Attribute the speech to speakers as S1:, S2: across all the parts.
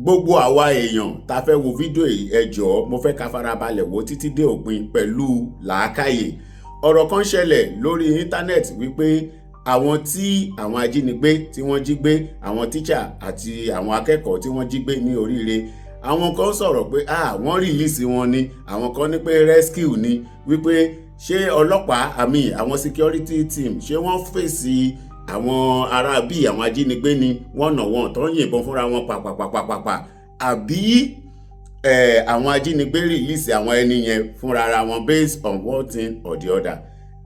S1: Gbogbo àwa èèyàn tá a fẹ́ wo fídíò yìí, ẹ jọ̀ọ́, mo fẹ́ ká farabalẹ̀ wò títí dé òpin pẹ̀lú làákàyè. Ọ̀rọ̀ kan ṣẹlẹ̀ lórí íńtánẹ́ẹ̀tì wípé àwọn tí àwọn ajínigbé tí wọ́n jí gbé, àwọn tíṣà àti àwọn akẹ́kọ̀ọ́ tí wọ́n jí gbé ní Oríire, àwọn kan sọ̀rọ̀ pé, ah, wọ́n release wọn ni. Àwọn kan ní pé rescue ni, wípé ṣé ọlọ́pàá àmì àwọn security team, ṣé wọ́n fèsì àwọn ará bíi àwọn ajínigbé ni wọ́n nà wọ́n tó ń yìnbọn fúnra wọn pàpàpàpàpà, àbí àwọn ajínigbé release àwọn ẹni yẹn fúnra ara wọn based on one thing or the other?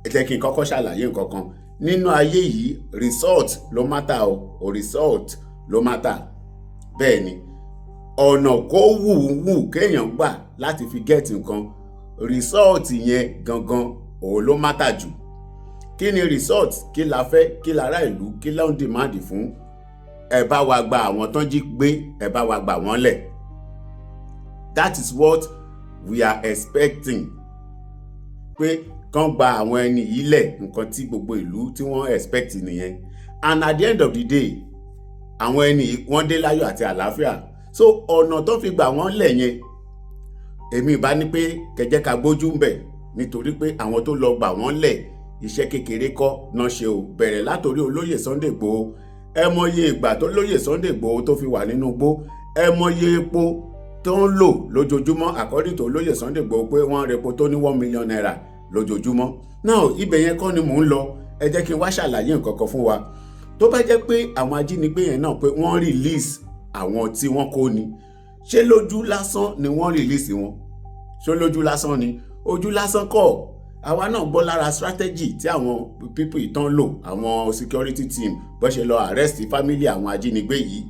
S1: Ẹ jẹ́ kí n kọ́kọ́ ṣàlàyé nǹkan kan. Nínú ayé yìí, result ló matter o, result ló matter. Bẹ́ẹ̀ ni, ọ̀nà kó wù wù kéèyàn gbà láti fi get nǹkan, result yẹn gangan òun ló matter jù. Kí ni result? Kí la fẹ́? Kí lára ìlú, kí ló ń demand fún? Ẹ bá wa gba àwọn tán jí gbé, ẹ bá wa gbà wọ́n lẹ̀. That is what we are expecting, pé kán gba àwọn ẹni yìí lẹ̀. Nǹkan tí gbogbo ìlú tí wọ́n expect nìyẹn. And at the end of the day, àwọn ẹni yìí, wọ́n dé láyọ̀ àti àlàáfíà. So ọ̀nà tó fi gbà wọ́n lẹ̀ yẹn, èmi ìbá ní pé kẹjẹ́ ká gbójú ń bẹ̀, nítorí pé àwọn tó lọ gbà wọ́n lẹ̀, iṣẹ́ kékeré kọ́ náà ṣe o. Bẹ̀rẹ̀ látòrí olóyè Sunday Igboho. Ẹ mọye ìgbà tó lóyè Sunday Igboho tó fi wà nínú igbó, ẹ mọye epo tó ń lò lójoojúmọ́. According to olóyè Sunday Igboho, pé wọ́n repo tó ní ₦1 million lójoojúmọ́. Now, ibẹ̀ yẹn kọ́ ni mò ń lọ. Ẹ jẹ́ kí n wá ṣàlàyé nǹkan kan fún wa. Tó bá jẹ́ pé àwọn ajínigbé yẹn náà, pé wọ́n release àwọn tí wọ́n kó ni, ṣé lójú lásán ni wọ́n release wọn? Ṣé lójú lásán ni? Ojú lásán kọ́. Àwa náà gbọ́ lára strategy tí àwọn people ìtàn lò, àwọn security team, bó ṣe lọ arrest family àwọn ajínigbé yìí,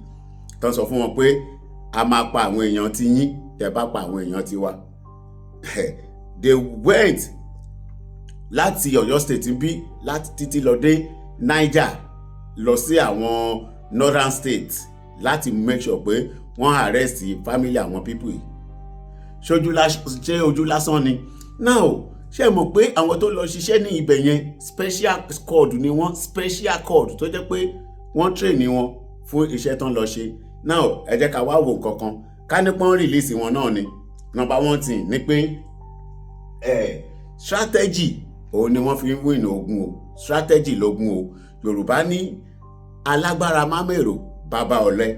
S1: tán sọ fún wọn pé a máa pa àwọn èèyàn ti yín tẹ́ bá pa àwọn èèyàn tiwa. They went láti Ọ̀yọ́ State bí láti títí lọ dé Niger, lọ sí àwọn northern states, láti make sure pé wọ́n arrest family àwọn people yìí. Ṣé ojú lásán ni? Now, ṣé mọ̀ pé àwọn tó lọ ṣiṣẹ́ ní ibẹ̀ yẹn, special squad ni wọ́n, special squad tó jẹ́ pé wọ́n train wọn fún iṣẹ́ tán lọ ṣe. Now, ẹ jẹ́ ká wá wo nǹkan kan. Ká ní pọ́n release wọn náà ni, number one thing ni pé strategy òun ni wọ́n fi ń win ogun o. Strategy lógun o. Yorùbá ní alágbára mámèrò bàbá ọ̀lẹ.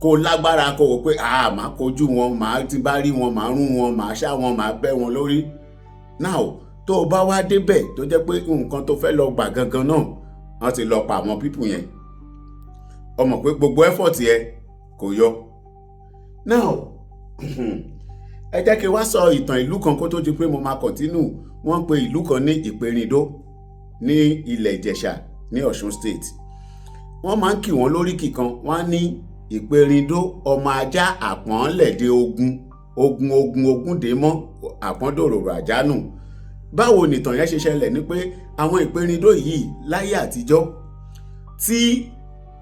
S1: Kó lágbára, kó wò pé, ah, máa kojú wọn, máa ti bá rí wọn, máa rún wọn, máa ṣá wọn, máa bẹ́ wọn lórí. Now, tó o bá wá débẹ̀, tó jẹ́ pé nǹkan tó fẹ́ lọ gbà gangan náà, wọ́n ti lọ pa àwọn people yẹn, o mọ̀ pé gbogbo effort yẹ kò yọ. Now, ẹ jẹ́ kí n wá sọ ìtàn ìlú kan kó tó di pé mo máa continue. Wọ́n pe ìlú kan ní Ìpèrìndó ní ilẹ̀ Ìjẹ̀ṣà ní Ọ̀ṣun State. Wọ́n máa ń kì wọ́n lóríkì kan. Wọ́n á ní Ìpèrìndó, ọmọ ajá àpọ́nlẹ̀dẹ ogun ogun ogun ogun dé mọ́ àpọ́ndòròrò àjánù. Báwo nìtàn yẹn ṣe ṣẹlẹ̀? Ni pé àwọn Ìpèrìndó yìí, láyé àtijọ́, tí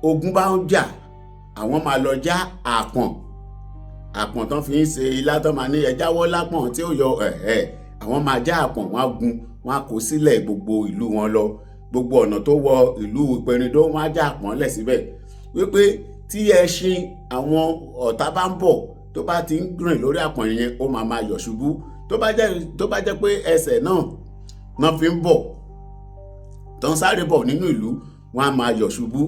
S1: ogun bá ń jà, àwọn máa lọ já àpọ̀n, àpọ̀n tán fi ń ṣe ilá, tán máa ní ẹja wọ́ lápọ̀n tí ó yọ ẹ̀ẹ́. Àwọn máa já àpọ̀n, wọn á gun, wọn á kó sílẹ̀ gbogbo ìlú wọn lọ, gbogbo ọ̀nà tó wọ ìlú Ìpèrìndó, wọn á já àpọ̀n lẹ̀ síbẹ̀, wípé tí ẹṣin àwọn ọ̀tá bá ń bọ̀, tó bá ti ń rìn lórí àpọ̀n yẹn, ó máa máa yọ̀ ṣubú. Tó bá jẹ́ pé ẹsẹ̀ náà náà fi ń bọ̀, tó ń sáré bọ̀ nínú ìlú, wọn á máa yọ̀ ṣubú.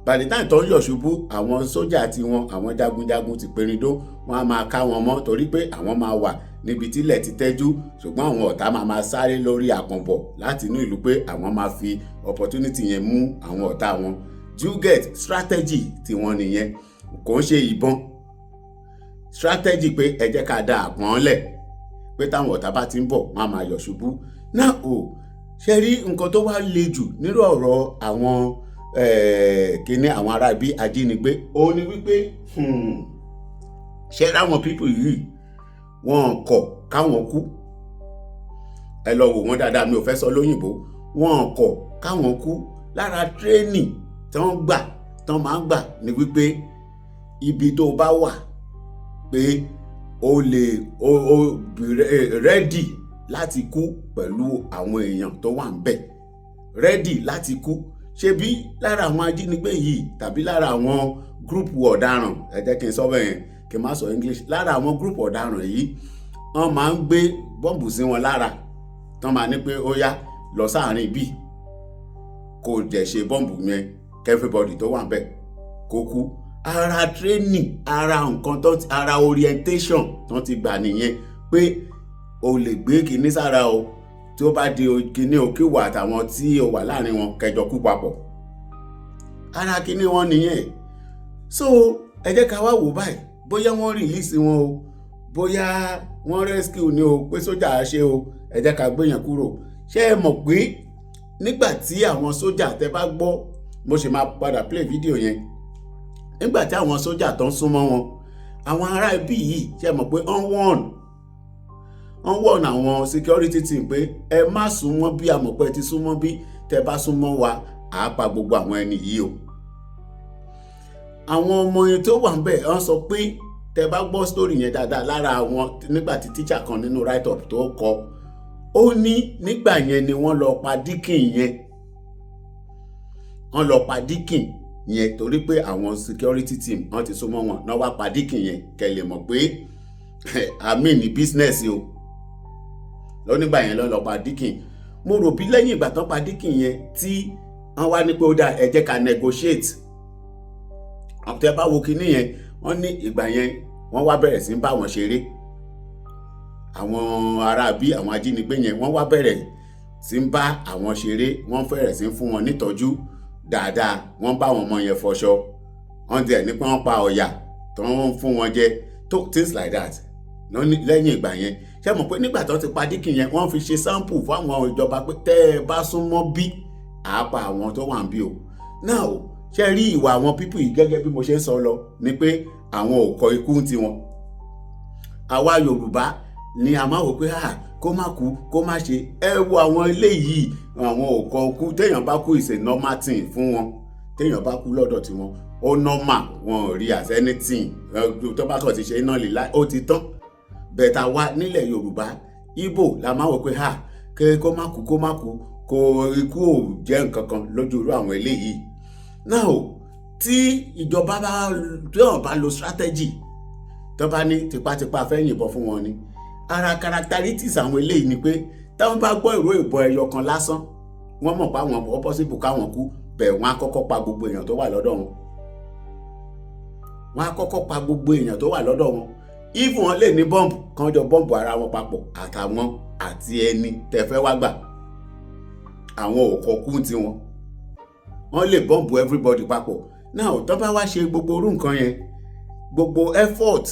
S1: By the time tó ń yọ̀ ṣubú, àwọn sójà tiwọn, àwọn jagunjagun ti Pèrìndó, wọn á máa ká wọn mọ́, torí pé àwọn máa wà níbi tílẹ̀ ti tẹ́jú, ṣùgbọ́n àwọn ọ̀tá máa máa sáré lórí àpọ̀nbọ̀ láti inú ìlú, pé àwọn máa fi opportunity yẹn mú àwọn ọ̀tá wọn. Do you get? Strategy tiwọn nìyẹn, kò ń ṣe ìbọn. Strategy pé ẹ jẹ́ ká da àpọ̀n lẹ̀, pé táwọn ọ̀tá bá ti ń bọ̀, wọ́n á máa yọ̀ ṣubú. Náà o ṣe rí nǹkan tó wá le jù nírú ọ̀rọ̀ àwọn kíní, àwọn ará ibi ajínigbé, òun ni wípé, ṣe ráwọn people yìí, wọn kọ̀ káwọn kú. Ẹ lọ wò wọ́n dáadáa, mi ò fẹ́ sọ lóyìnbó. Wọn kọ̀ káwọn kú. Lára training tí wọ́n gbà, tí wọ́n máa ń gbà ni wípé ibi tó bá wà, pé o lè o ready láti kú pẹ̀lú àwọn èèyàn tó wà ń bẹ̀, ready láti kú. Ṣebí lára àwọn ajínigbé yìí tàbí lára àwọn group ọ̀daràn, ẹ jẹ́ kí n sọ bẹ́ẹ̀ yẹn, kí n má sọ English, lára àwọn group ọ̀daràn yìí, wọ́n máa ń gbé bọ́ǹbù sí wọn lára, tán máa ní pé ó yá, lọ sáàrin bí kò dẹ̀ ṣe bọ́ǹbù yẹn, everybody tó wà níbẹ̀ kó kú. Ara training, ara nǹkan tó, ara orientation tó ti gbà nìyẹn pé o lè gbé kinní sára o, tí ó bá di kinní o, kí wà àtàwọn tí o wà láàrin wọn kẹjọ kú papọ̀. Ara kinní wọn nìyẹn. So ẹ jẹ́ ká wá wò báyìí, bóyá wọ́n release wọn o, bóyá wọ́n rescue ni o, pé sójà ṣe o, ẹ jẹ́ ká gbé yẹn kúrò. Ṣé ẹ mọ̀ pé nígbà tí àwọn sójà, tẹ bá gbọ́, mo ṣe máa padà play video yẹn, nígbà tí àwọn sójà tó ń súnmọ́ wọn, àwọn ará ibi yìí, ṣe mọ̀ pé wọ́n warn àwọn security team pé ẹ má súnmọ́ bí, a mọ̀ pé ẹ ti súnmọ́ bí, tẹ bá súnmọ́ wa, àá pa gbogbo àwọn ẹni yìí o. Àwọn ọmọ yẹn tó wà ń bẹ̀, wọ́n sọ pé, tẹ bá gbọ́ story yẹn dáadáa, lára àwọn nígbà tí teacher kan nínú write up tó kọ, ó ní nígbà yẹn ni wọ́n lọ pa deacon yẹn. Wọ́n lọ pa deacon yẹn torí pé àwọn security team, wọ́n ti súnmọ́ wọn náà, wá pa deacon yẹn, kẹ́ lè mọ̀ pé àmì ní business o. Lọ́nígbà yẹn lọ́ lọ pa deacon. Mo rò bí lẹ́yìn ìgbà tán pa deacon yẹn, tí wọ́n wá ní pé ó dáa, ẹ jẹ́ ká negotiate. Tẹ́ bá wo kinní yẹn, wọ́n ní ìgbà yẹn wọ́n wá bẹ̀rẹ̀ sí ń bá wọn ṣeré. Àwọn ará bí àwọn ajínigbé yẹn, wọ́n wá bẹ̀rẹ̀ sí ń bá àwọn ṣeré, wọ́n bẹ̀rẹ̀ sí ń fún wọn nítọ́jú dáadáa, wọ́n bá àwọn ọmọ yẹn fọṣọ, wọ́n tiẹ̀ ní pé wọ́n pa ọ̀yà tó ń fún wọn jẹ tó, things like that. Lẹ́yìn ìgbà yẹn, ṣé mọ̀ pé nígbà tó ti pa deacon yẹn, wọ́n fi ṣe sample fún àwọn ìjọba pé tẹ́ ẹ bá súnmọ́ bí, àá pa àwọn tó wà ń bí o. Now, ṣe rí ìwà àwọn people yìí, gẹ́gẹ́ bí mo ṣe ń sọ lọ, ni pé àwọn ò kọ ikú tiwọn. Àwa Yorùbá ni a máa wò pé ah, kó má kú, kó má ṣe. Ẹ wo àwọn eléyìí, àwọn ò kọ kú. Téèyàn bá kú is a normal thing fún wọn. Téèyàn bá kú lọ́dọ̀ tiwọn, ó normal, wọn ò rí as anything. Tó bá kàn ti ṣe iná lè láì, ó ti tán. Bẹ̀tà wa nílẹ̀ Yorùbá, Ìgbò la máa wò pé ha, kó má kú, kó má kú, kó ikú ò jẹ́ nǹkan kan lójú irú àwọn eléyìí. Now, tí ìjọba bá, tí wọ́n bá lo strategy, tó bá ní tipátipá fẹ́ yìnbọn fún wọn ni, ara characteristics àwọn eléyìí ni pé táwọn bá gbọ́ ìró ìbọn ẹyọ kan lásán, wọ́n mọ̀ pé àwọn ó possible káwọn kú bẹ́ẹ̀, wọ́n á kọ́kọ́ pa gbogbo èèyàn tó wà lọ́dọ̀ wọn. Wọ́n á kọ́kọ́ pa gbogbo èèyàn tó wà lọ́dọ̀ wọn. If wọ́n lè ní bọ́ǹbù kan, jọ bọ́ǹbù ara wọn papọ̀, àtàwọn àti ẹni tẹ́ fẹ́ wá gbà. Àwọn ò kọ kú tiwọn, wọ́n lè bọ́ǹbù everybody papọ̀. Now, tó bá wá ṣe gbogbo orú nǹkan yẹn, gbogbo effort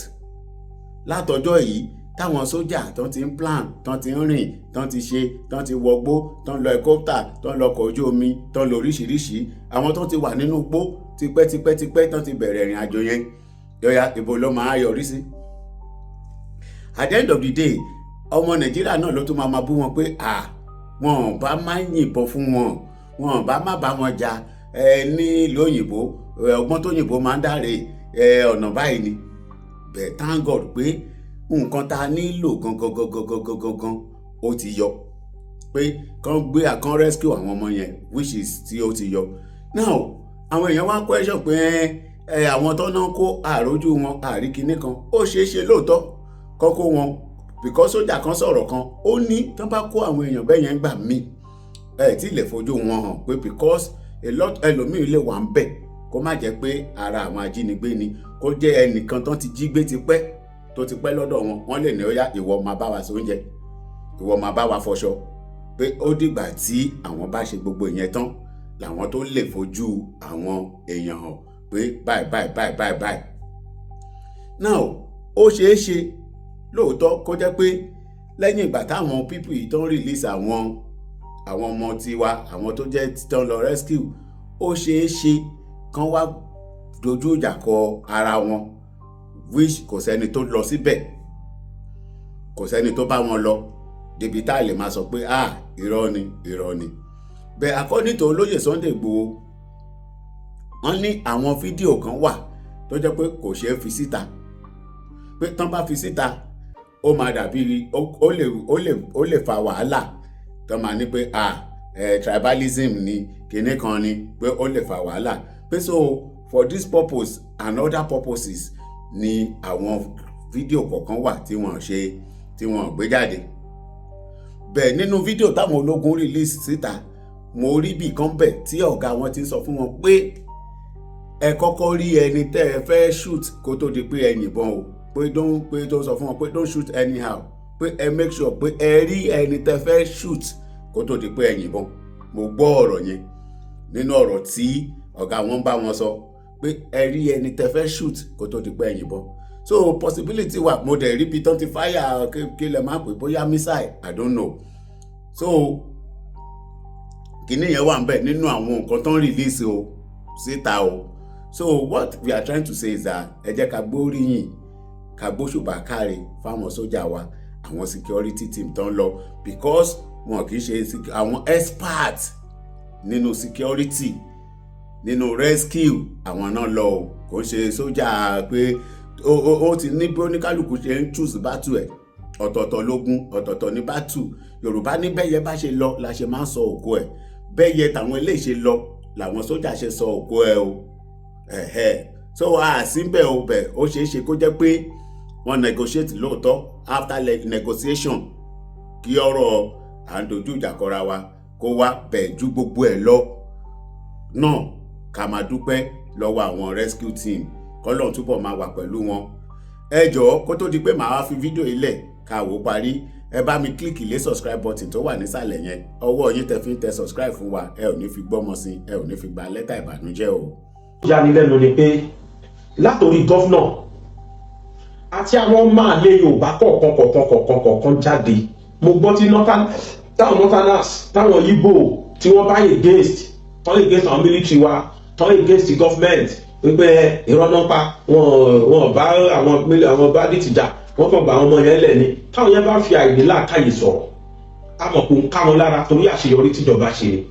S1: látọjọ́ yìí táwọn sójà tán ti ń plan, tán ti ń rìn, tán ti ṣe, tán ti wọgbó, tán lọ helicopter, tán lọ ọkọ̀ ojú omi, tán lọ oríṣiríṣi, àwọn tán ti wà nínú igbó tipẹ́tipẹ́tipẹ́, tán ti bẹ̀rẹ̀ ìrìn àjò yẹn yọya, ibo ló máa yọrí sí? At the end of the day, ọmọ Nàìjíríà náà ló tún máa bú wọn pé à wọn bá má yìnbọn fún wọn, wọn bá má bá wọn jà. Ẹ nílùú òyìnbó, ọgbọ́n tó yìnbó máa ń dáre ẹ ọ̀nà báyìí ni. But thank God pé nǹkan tá a nílò gangan gangan gangan gangan ó ti yọ, pé kán gbé, kán rescue àwọn ọmọ yẹn, which is tí ó ti yọ. Now, àwọn èèyàn wá question pé ẹ àwọn tó náà kó àrójú wọn, àrí kinní kan. Ó ṣeé ṣe lóòótọ́ kán kó wọn, because sójà kan sọ̀rọ̀ kan, ó ní tán bá kó àwọn èèyàn bẹ́ẹ̀ yẹn gbà míì, ẹ tí lè fojú wọn hàn pé because a lot, ẹlòmíì lè wà ń bẹ̀, kó má jẹ́ pé ara àwọn ajínigbé ni, kó jẹ́ ẹnìkan tán ti jí gbé tipẹ́, tó ti pẹ́ lọ́dọ̀ wọn, wọ́n lè ní ó yá, ìwọ máa bá wa ṣe oúnjẹ, ìwọ máa bá wa fọṣọ, pé ó dìgbà tí àwọn bá ṣe gbogbo ìyẹn tán làwọn tó lè fojú àwọn èèyàn hàn pé báyìí báyìí báyìí báyìí báyìí. Now, ó ṣeé ṣe lóòótọ́ kó jẹ́ pé lẹ́yìn ìgbà táwọn people yìí tó ń release àwọn ọmọ tiwa, àwọn tó jẹ́ tán lọ rescue, ó ṣeé ṣe kán wá dojú ìjà kọ ara wọn, which kò sẹ́ni tó lọ síbẹ̀, kò sẹ́ni tó bá wọn lọ débi tá a lè máa sọ pé ah, irọ́ ni, irọ́ ni. Bẹ́ẹ̀, according to olóyè Sunday Igboho, wọ́n ní àwọn fídíò kan wà tó jẹ́ pé kò ṣeé fi síta, pé tán bá fi síta, ó máa dàbí ó lè fa wàhálà, tán máa ní pé ah, Tribalism ni kinní kan ni pé ó lè fa wàhálà, pé so for this purpose and other purposes ni àwọn fídíò kọ̀ọ̀kan wà tí wọ́n ṣe, tí wọ́n gbé jáde. Bẹ́ẹ̀ nínú fídíò táwọn ológun release síta, mo rí bì kan bẹ̀ tí ọ̀gá wọn ti ń sọ fún wọn pé ẹ kọ́kọ́ rí ẹni tẹ́ ẹ fẹ́ shoot kó tó di pé ẹ yìnbọn o, pé don't, pé tó sọ fún wọn pé don't shoot anyhow, pé ẹ make sure pé ẹ rí ẹni tẹ́ fẹ́ shoot kó tó di pé ẹ yìnbọn. Mo gbọ́ ọ̀rọ̀ yẹn nínú ọ̀rọ̀ tí ọ̀gá wọn bá wọn sọ, pé ẹ rí ẹni tẹ́ fẹ́ shoot kó tó di pé ẹ yìnbọn. So possibility wà. Mo dẹ̀ rí ibi tán ti fire, kí lẹ máa pè, bóyá missile, I don't know. So kìíní yẹn wà ń bẹ̀ nínú àwọn nǹkan tó ń release o síta o. So what we are trying to say is that ẹ jẹ́ ká gbóríyìn, ká gbóṣùbà káre fáwọn sójà wa, àwọn security team tó ń lọ, because wọn kì í ṣe àwọn expert nínú security, nínú rescue, àwọn náà lọ o. Kò ń ṣe sójà pé ó ti ní bí oníkálukú ṣe ń choose battle ẹ̀. Ọ̀tọ̀ọ̀tọ̀ lógún, ọ̀tọ̀ọ̀tọ̀ ní battle. Yorùbá ní bẹ́yẹ bá ṣe lọ la ṣe máa ń sọ òkú ẹ̀. Bẹ́yẹ tàwọn eléyìí ṣe lọ làwọn sójà ṣe sọ òkú ẹ̀ o. Ẹ̀hẹ́, so àsínbẹ̀ o bẹ̀, ó ṣeé ṣe kó jẹ́ pé wọ́n negotiate lóòótọ́. After negotiation, kí ọ̀rọ̀ à ń dojú ìjà kọra wa kó wá bẹ̀ ju gbogbo ẹ̀ lọ náà, ká máa dúpẹ́ lọ́wọ́ àwọn rescue team, kọ́lọ́n túbọ̀ máa wà pẹ̀lú wọn. Ẹ jọ̀ọ́, kó tó di pé màá wá fi fídíò yìí lẹ̀ ká wò parí, ẹ bá mi click lé subscribe button tó wà nísàlẹ̀ yẹn. Ọwọ́ yín tẹ fi ń tẹ subscribe fún wa, ẹ ò ní fi gbọ́mọ sí, ẹ ò ní fi gba lẹ́tà ìbànújẹ́ o.
S2: Yanilẹ́nu ni pé látòrí governor àti àwọn ọmọ àlè Yorùbá kọ̀ọ̀kan kọ̀ọ̀kan kọ̀ọ̀kan kọ̀ọ̀kan jáde, mo gbọ́ tí northern, táwọn northerners, táwọn Igbo tí wọ́n bá against, tán against àwọn military wa, tán against the government, wípé irọ́ náà pa wọn, wọn bá àwọn bandit jà, wọ́n kàn gba àwọn ọmọ yẹn lẹ̀ ni. Táwọn yẹn bá fi àìní làákàyè sọ̀rọ̀, a mọ̀ kó ń ká wọn lára torí àṣeyọrí tíjọba ṣe ni.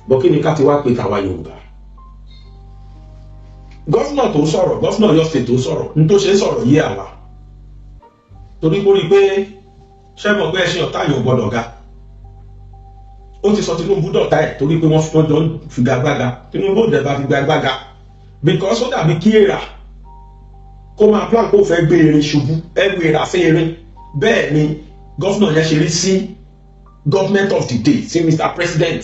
S2: Bọ́ kí ni ká ti wá pé tàwa Yorùbá? Governor tó sọ̀rọ̀, governor Ọ̀yọ́ State tó sọ̀rọ̀, ní tó ṣe ń sọ̀rọ̀ yé àwa, torí kó rí i pé ṣé mọ̀ pé ẹṣin ọ̀tá yóò gbọ́dọ̀ ga. Ó ti sọ Tinubu dọ̀tá ẹ̀ torí pé wọ́n jọ ń figagbága. Tinubu ò dẹ̀ bá figagbága, because ó dàbí kí èèrà kó máa plan kó fẹ́ gbé erin ṣubú, ẹ gbé èèrà sí erin. Bẹ́ẹ̀ ni governor yẹn ṣe rí sí government of the day, sí Mr President.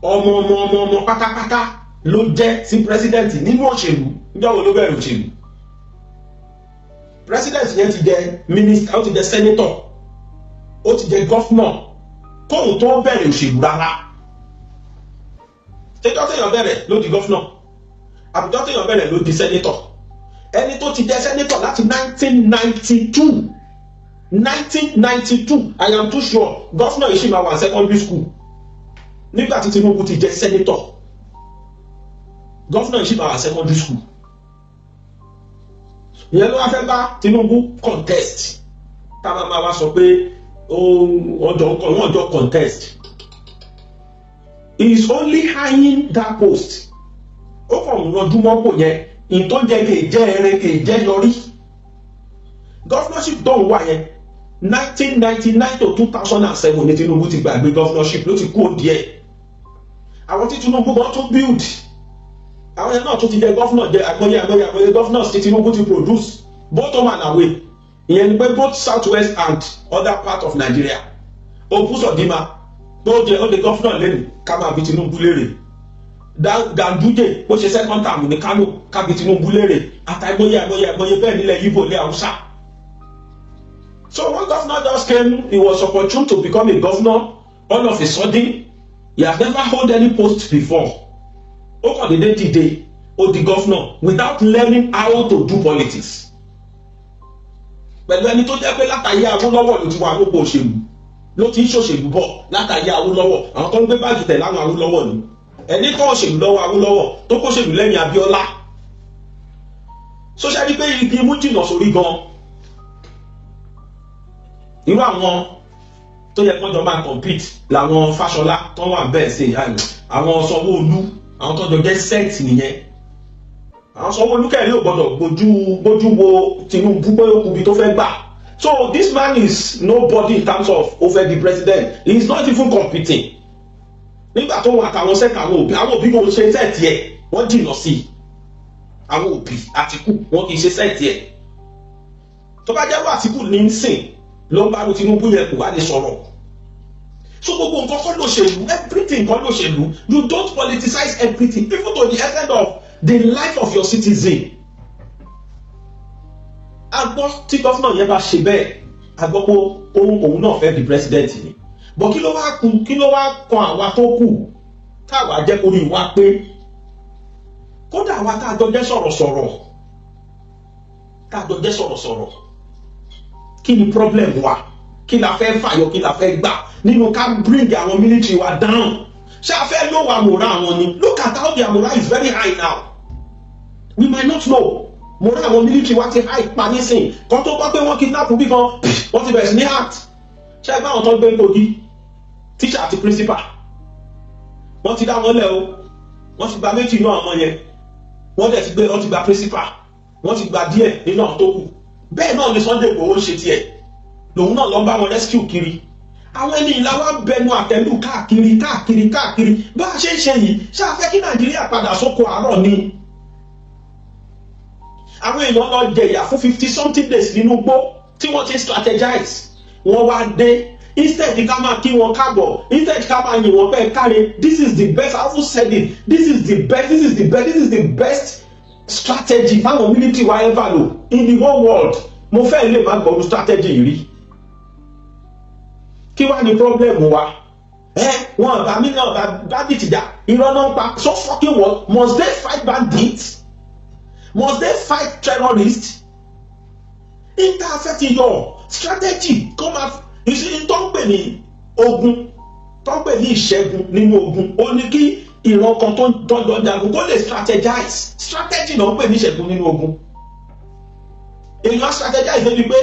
S2: Ọmọ ọmọ ọmọ ọmọ pátápátá ló jẹ́ sí president nínú òṣèlú. Níjọ́ wo ló bẹ̀rẹ̀ òṣèlú? President yẹn ti jẹ minister, ó ti jẹ senator, ó ti jẹ governor kóun tó bẹ̀rẹ̀ òṣèlú rárá. Tẹjọ́ téèyàn bẹ̀rẹ̀ ló di governor, àbújọ́ téèyàn bẹ̀rẹ̀ ló di senator? Ẹni tó ti jẹ senator láti 1992, 1992, I am too sure governor yìí ṣì máa wà secondary school nígbà tí Tinubu ti jẹ senator. Governor yìí ṣì máa wà secondary school. Ìyẹn ló wá fẹ́ bá Tinubu contest, tá a máa wá sọ pé wọ́n jọ contest. He is only eyeing that post. Ó kàn ń rọjú mọ́pò yẹn. Ìtọ́ jẹ́ kì í jẹ́ ẹrẹ, kì í jẹ́ yọrí. Governorship tó ń wà yẹn, 1999 to 2007 ní Tinubu ti gbàgbé governorship, ló ti kú díẹ̀. Àwọn tí Tinubu gan tún build, àwọn yẹn náà tún ti jẹ governor, jẹ àgbọ̀yé àgbọ̀yé àgbọ̀yé governors tí Tinubu ti produce, both home and away. Ìyẹn ni pé both South West and other part of Nigeria. Hope Uzodinma tó jẹ, ó di governor lẹ́nu, ká máa bi Tinubu léèrè. Ganduje bó ṣe second term ní Kano, ká bi Tinubu léèrè. Àtàgbọ̀yé àgbọ̀yé àgbọ̀yé bẹ́ẹ̀ nílẹ̀ Igbo, ilẹ̀ Haúsá. So one governor just came, he was opportune to become a governor all of a sudden. He has never hold any post before. Ó kàn déédéé dìde, ó di governor without learning how to do politics, pẹ̀lú ẹni tó jẹ́ pé látàyé Awólọ́wọ̀ ló ti wà gbogbo òṣèlú, ló ti ń ṣòṣèlú bọ̀ látàyé Awólọ́wọ̀. Àwọn tó ń gbé báàgì tẹ̀ láwọn Awólọ́wọ̀ ni. Ẹni kọ́ òṣèlú lọ́wọ́ Awólọ́wọ̀, tó kó òṣèlú lẹ́yìn Abíọ́lá. Social pé igi mú jìnnà sórí gan. Irú àwọn tó yẹ kó jọ máa compete làwọn Fáṣọlá tó wà bẹ́ẹ̀ ṣe, àwọn Sanwó-Olú, àwọn tó jọ jẹ́ set nìyẹn. Àwọn Sanwó-Olú kẹ́rin ò gbọ́dọ̀ gbójú gbójú wo Tinubu pé ó kubi tó fẹ́ gbà. So this man is nobody in terms of over the president. He is not even competing. Nígbà tó wọn àtàwọn set, àwọn Obi kò ṣe set ẹ̀, wọ́n jìnnà sí i. Àwọn Obi Àtìkù, wọn kì í ṣe set ẹ̀. Tó bá jẹ́ wọ́n Àtìkù ní í sìn ló ń bá ru Tinubu yẹn, kò wá lè sọ̀rọ̀. So gbogbo nǹkan kọ́ lóṣèlú, everything kọ́ lóṣèlú. You don't politicize everything, even to the extent of the life of your citizen. A gbọ́ tí governor yẹn bá ṣe bẹ́ẹ̀, a gbọ́ pé òun náà fẹ́ di president ni. Bọ̀ kí ló wá kù? Kí ló wá kan àwa tó kù táwa jẹ́ kórìí wa pé kódà àwa tá a jọ jẹ́ sọ̀rọ̀sọ̀rọ̀, tá a jọ jẹ́ sọ̀rọ̀sọ̀rọ̀, kí ni problem wa? Kí la fẹ́ fàyọ? Kí la fẹ́ gbà nínú ká bring àwọn military wa down? Ṣé a fẹ́ lower morale àwọn ni? Look at how their morale is very high now. We might not know, morale àwọn military wa ti high pa nísìn kan tó gbọ́ pé wọ́n kidnap bí kan, wọ́n ti bẹ̀rẹ̀ sí ní act. Ṣé ẹgbẹ́ àwọn tó ń gbé Kogi, teacher àti principal, wọ́n ti dá wọn lẹ̀ o. Wọ́n ti gba méjì nínú àwọn yẹn, wọ́n dẹ̀ ti gbé, wọ́n ti gba principal, wọ́n ti gba díẹ̀ nínú àwọn tó kù. Bẹ́ẹ̀ náà ni Sunday Igboho ń ṣe tiẹ̀, lòun náà lọ ń bá wọn rescue kiri. Àwọn ẹni ìlà wa bẹnu àtẹ́lù káàkiri káàkiri káàkiri. Bá a ṣe ń ṣe yìí, ṣáà fẹ́ kí Nàìjíríà padà sóko àárọ̀ ni? Àwọn èèyàn lọ jẹ̀yà fún 50 something days nínú igbó tí wọ́n ti strategize. Wọ́n wá dé, instead ká máa kí wọn káàbọ̀, instead ká máa yìn wọ́n pé káre, this is the best. I also said it, this is the best, this is the best, this is the best strategy fáwọn military wa ever lò in the whole world. Mo fẹ́ lè má gbọ́dọ̀ strategy yìí rí. Kí wá ní problem wa? Ẹ wọn bá mi náà bá bandit jà, irọ́ náà ń pa. So fucking what? Must they fight bandits? Must they fight terrorists? Interfere ti yọ strategy kó máa, you see, tó ń pè ní ogun, tó ń pè ní ìṣẹ́gun nínú ogun, ó ní kí ìran kan tó ń tọ́jọ́ jagun kó lè strategize. Strategy náà ń pè ní ìṣẹ́gun nínú ogun. Èèyàn strategize débi pé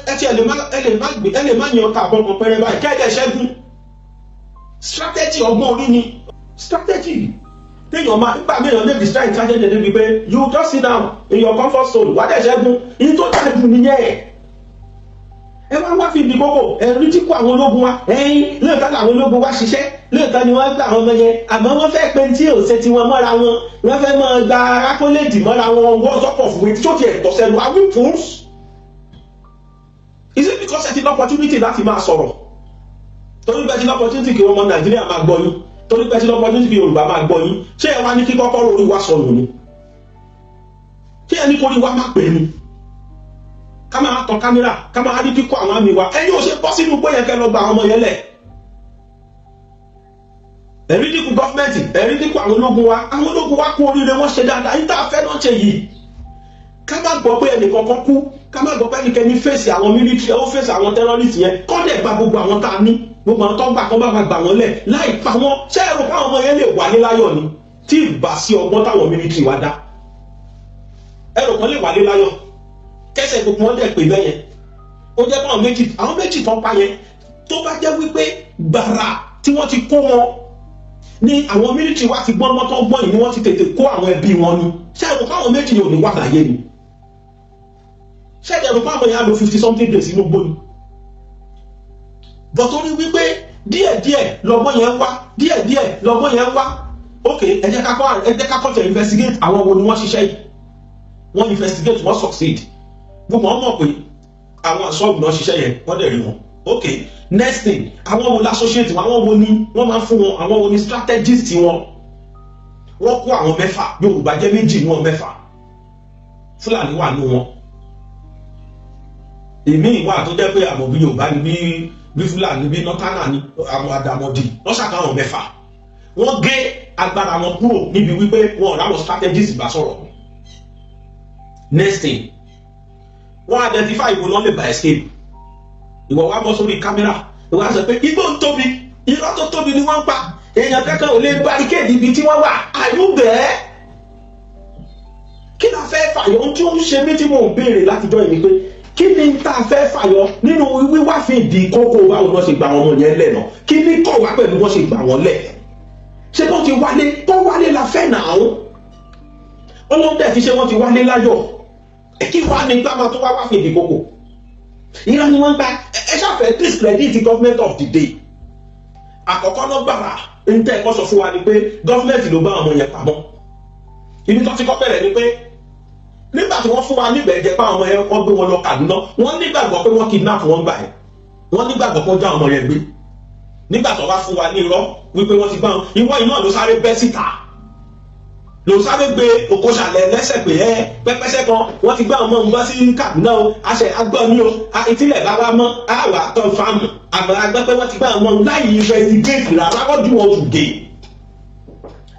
S2: ẹ ti ẹ lè má, ẹ lè má gbé, ẹ lè má yan ọta àbọ̀n kan pẹ́rẹ́ báyìí kẹ́ẹ̀dẹ̀ ṣẹ́gun. Strategy, ọgbọ́n orí ni strategy téèyàn máa nígbà mìíràn lè destroy strategy débi pé you just sit down in your comfort zone, wà á dẹ̀ ṣẹ́gun. Ìyí tó dájú nìyẹn. Ẹ wá wá fi ibi kókò ẹ̀rí tí kó àwọn ológun wa. Ẹ̀yìn lóòótọ́ làwọn ológun wa ṣiṣẹ́, lóòótọ́ ni wọ́n gbà àwọn ọmọ yẹn, àmọ́ wọ́n fẹ́ pe tí ò ṣe tiwọn mọ́ra wọn, wọ́n fẹ́ máa gba accolade mọ́ra wọn. Wọ́n sọ́kọ̀ fún etí tó ti ẹ̀tọ́ sẹ́nu. Are we fools? Is it because ẹ ti ní opportunity láti máa sọ̀rọ̀, torí pé ẹ ti ní opportunity kí ọmọ Nàìjíríà máa gbọ́ yín, torí pé ẹ ti ní opportunity kí Yorùbá máa gbọ́ yín, ṣé ẹ wá ní kí kọ́kọ́rọ́ orí wa sọnù ni? Ṣé ẹ ní kórí wa má pè ní ká máa tàn kámẹ́rà, ká máa rí kíkọ́ àwọn àmì wa? Ẹ̀yin ò ṣe bọ́ sínú pé yẹn kẹ́ lọ gba àwọn ọmọ yẹn lẹ̀. Ẹ̀rí dínkù government, ẹ̀rí dínkù àwọn ológun wa. Àwọn ológun wa kú oríire, wọ́n ṣe dáadáa. Yín tá a fẹ́ náà ṣe yìí, ká má gbọ́ pé ẹnìkankan kú, ká má gbọ́ pé ẹnikẹ́ni fèsì àwọn military, ó fèsì àwọn terrorist yẹn, kọ́ dẹ̀ gba gbogbo àwọn tá a ní, gbogbo àwọn tó ń gbà kọ́ bá máa gbà wọ́n lẹ̀ láì pa wọ́n. Ṣé ẹ̀rù káwọn ọmọ yẹn lè wálé láyọ̀ ni tí ìbá sí ọgbọ́n táwọn military wa dá? Ẹ̀rù kan lè wálé láyọ̀ kẹsẹ̀ gbogbo wọn dẹ̀ pé bẹ́yẹn. Ó jẹ́ pé àwọn méjì tán pa yẹn, tó bá jẹ́ wípé gbàrà tí wọ́n ti kó wọn ní àwọn military wa ti gbọ́n mọ́tọ́ gbọ́n yìí ni wọ́n ti tètè kó àwọn ẹbí wọn ni, ṣé ẹ̀rù káwọn méjì yẹn ò ní wà láyé ni? Ṣé ẹ̀rù káwọn yẹn á lo 50 something days inú gbó ni? Bọ̀ torí wípé díẹ̀díẹ̀ lọ́gbọ́n yẹn ń wá, díẹ̀díẹ̀ lọ́gbọ́n yẹn ń wá. Ok, ẹ jẹ́ ká kọ́ tẹ̀ investigate àwọn wo ni wọ́n ṣiṣẹ́ yìí. Wọ́n investigate, wọ́n succeed. Gbogbo wọn mọ̀ pé àwọn àṣọ́ọ̀bù náà ṣiṣẹ́ yẹn, wọ́n dẹ̀ rí wọn. Ok, next thing, àwọn wo l'associate wọn? Àwọn wo ni wọ́n máa ń fún wọn? Àwọn wo ni strategist wọn? Wọ́n kó àwọn mẹ́fà. Yorùbá jẹ́ méjì nínú mẹ́fà, Fúlàní wà nínú wọn, èmi wà tó jẹ́ pé àmọ́ bí Yorùbá ni, bí Fúlàní, bí nọ́tánà ni, àwọn àdàmọ̀dì. Wọ́n ṣàkàwọn mẹ́fà, wọ́n gé agbára wọn kúrò níbi wípé wọn ò ráwọn strategist bá sọ̀rọ̀. Next thing, wọ́n identify ìwọ náà lè bá escape. Ìwọ wá bọ́ sórí kámẹ́rà, ìwọ á sọ pé igbó ń tóbi, irọ́ tó tóbi ni wọ́n ń pa, èèyàn kankan ò lè barricade ibi tí wọ́n wà. Àyùbẹ́, kí la fẹ́ fàyọ? Ohun tí ó ń ṣe mí tí mò ń béèrè látijọ́ yìí ni pé kí ni tá a fẹ́ fàyọ nínú wíwá fi ìdí kókó? Báwo wọ́n ṣe gba àwọn ọmọ yẹn lẹ̀ náà? Kí ni kọ̀ wá pẹ̀lú wọ́n ṣe gbà wọ́n lẹ̀? Ṣé wọ́n ti wálé? Kọ́ wálé la fẹ́ nà án. Ọlọ́run dẹ̀ ti ṣe, wọ́n ti wálé láyọ̀. Kí wá ní gbàmà tó wá wá fi ìdí kókó? Irọ́ ni wọ́n ń pa. Ẹ ṣàfẹ́ discredit the government of the day. Àkọ́kọ́ náà gbàrà ń tẹ́ ẹ̀kọ́ sọ fún wa ni pé government ló bá àwọn ọmọ yẹn pamọ́. Ibi tó ti kọ́ bẹ̀rẹ̀ ni pé nígbà tí wọ́n fún wa nígbà ẹ̀jẹ̀ pé àwọn ọmọ yẹn, wọ́n gbé wọn lọ Kaduna, wọ́n nígbàgbọ́ pé wọ́n kidnap wọn gbà ẹ̀, wọ́n nígbàgbọ́ pé wọ́n já ọmọ yẹn gbé. Nígbà tó bá fún wa ní irọ́ wípé wọ́n ti gbá wọn, ìwọ iná ló sáré bẹ́ síta, ló sáré gbé òkòṣàlẹ̀ lẹ́sẹ̀ pé ẹ pẹ́pẹ́sẹ́ kan, wọ́n ti gbá ọmọ òun bá sí Kaduna o. Àṣẹ agbọ́ ní o, ìtìlẹ̀ bá wa mọ́ àwà confirm, àmọ́ agbẹ́ pé wọ́n ti gbá ọmọ òun láì investigate rárá. What do you want to gain?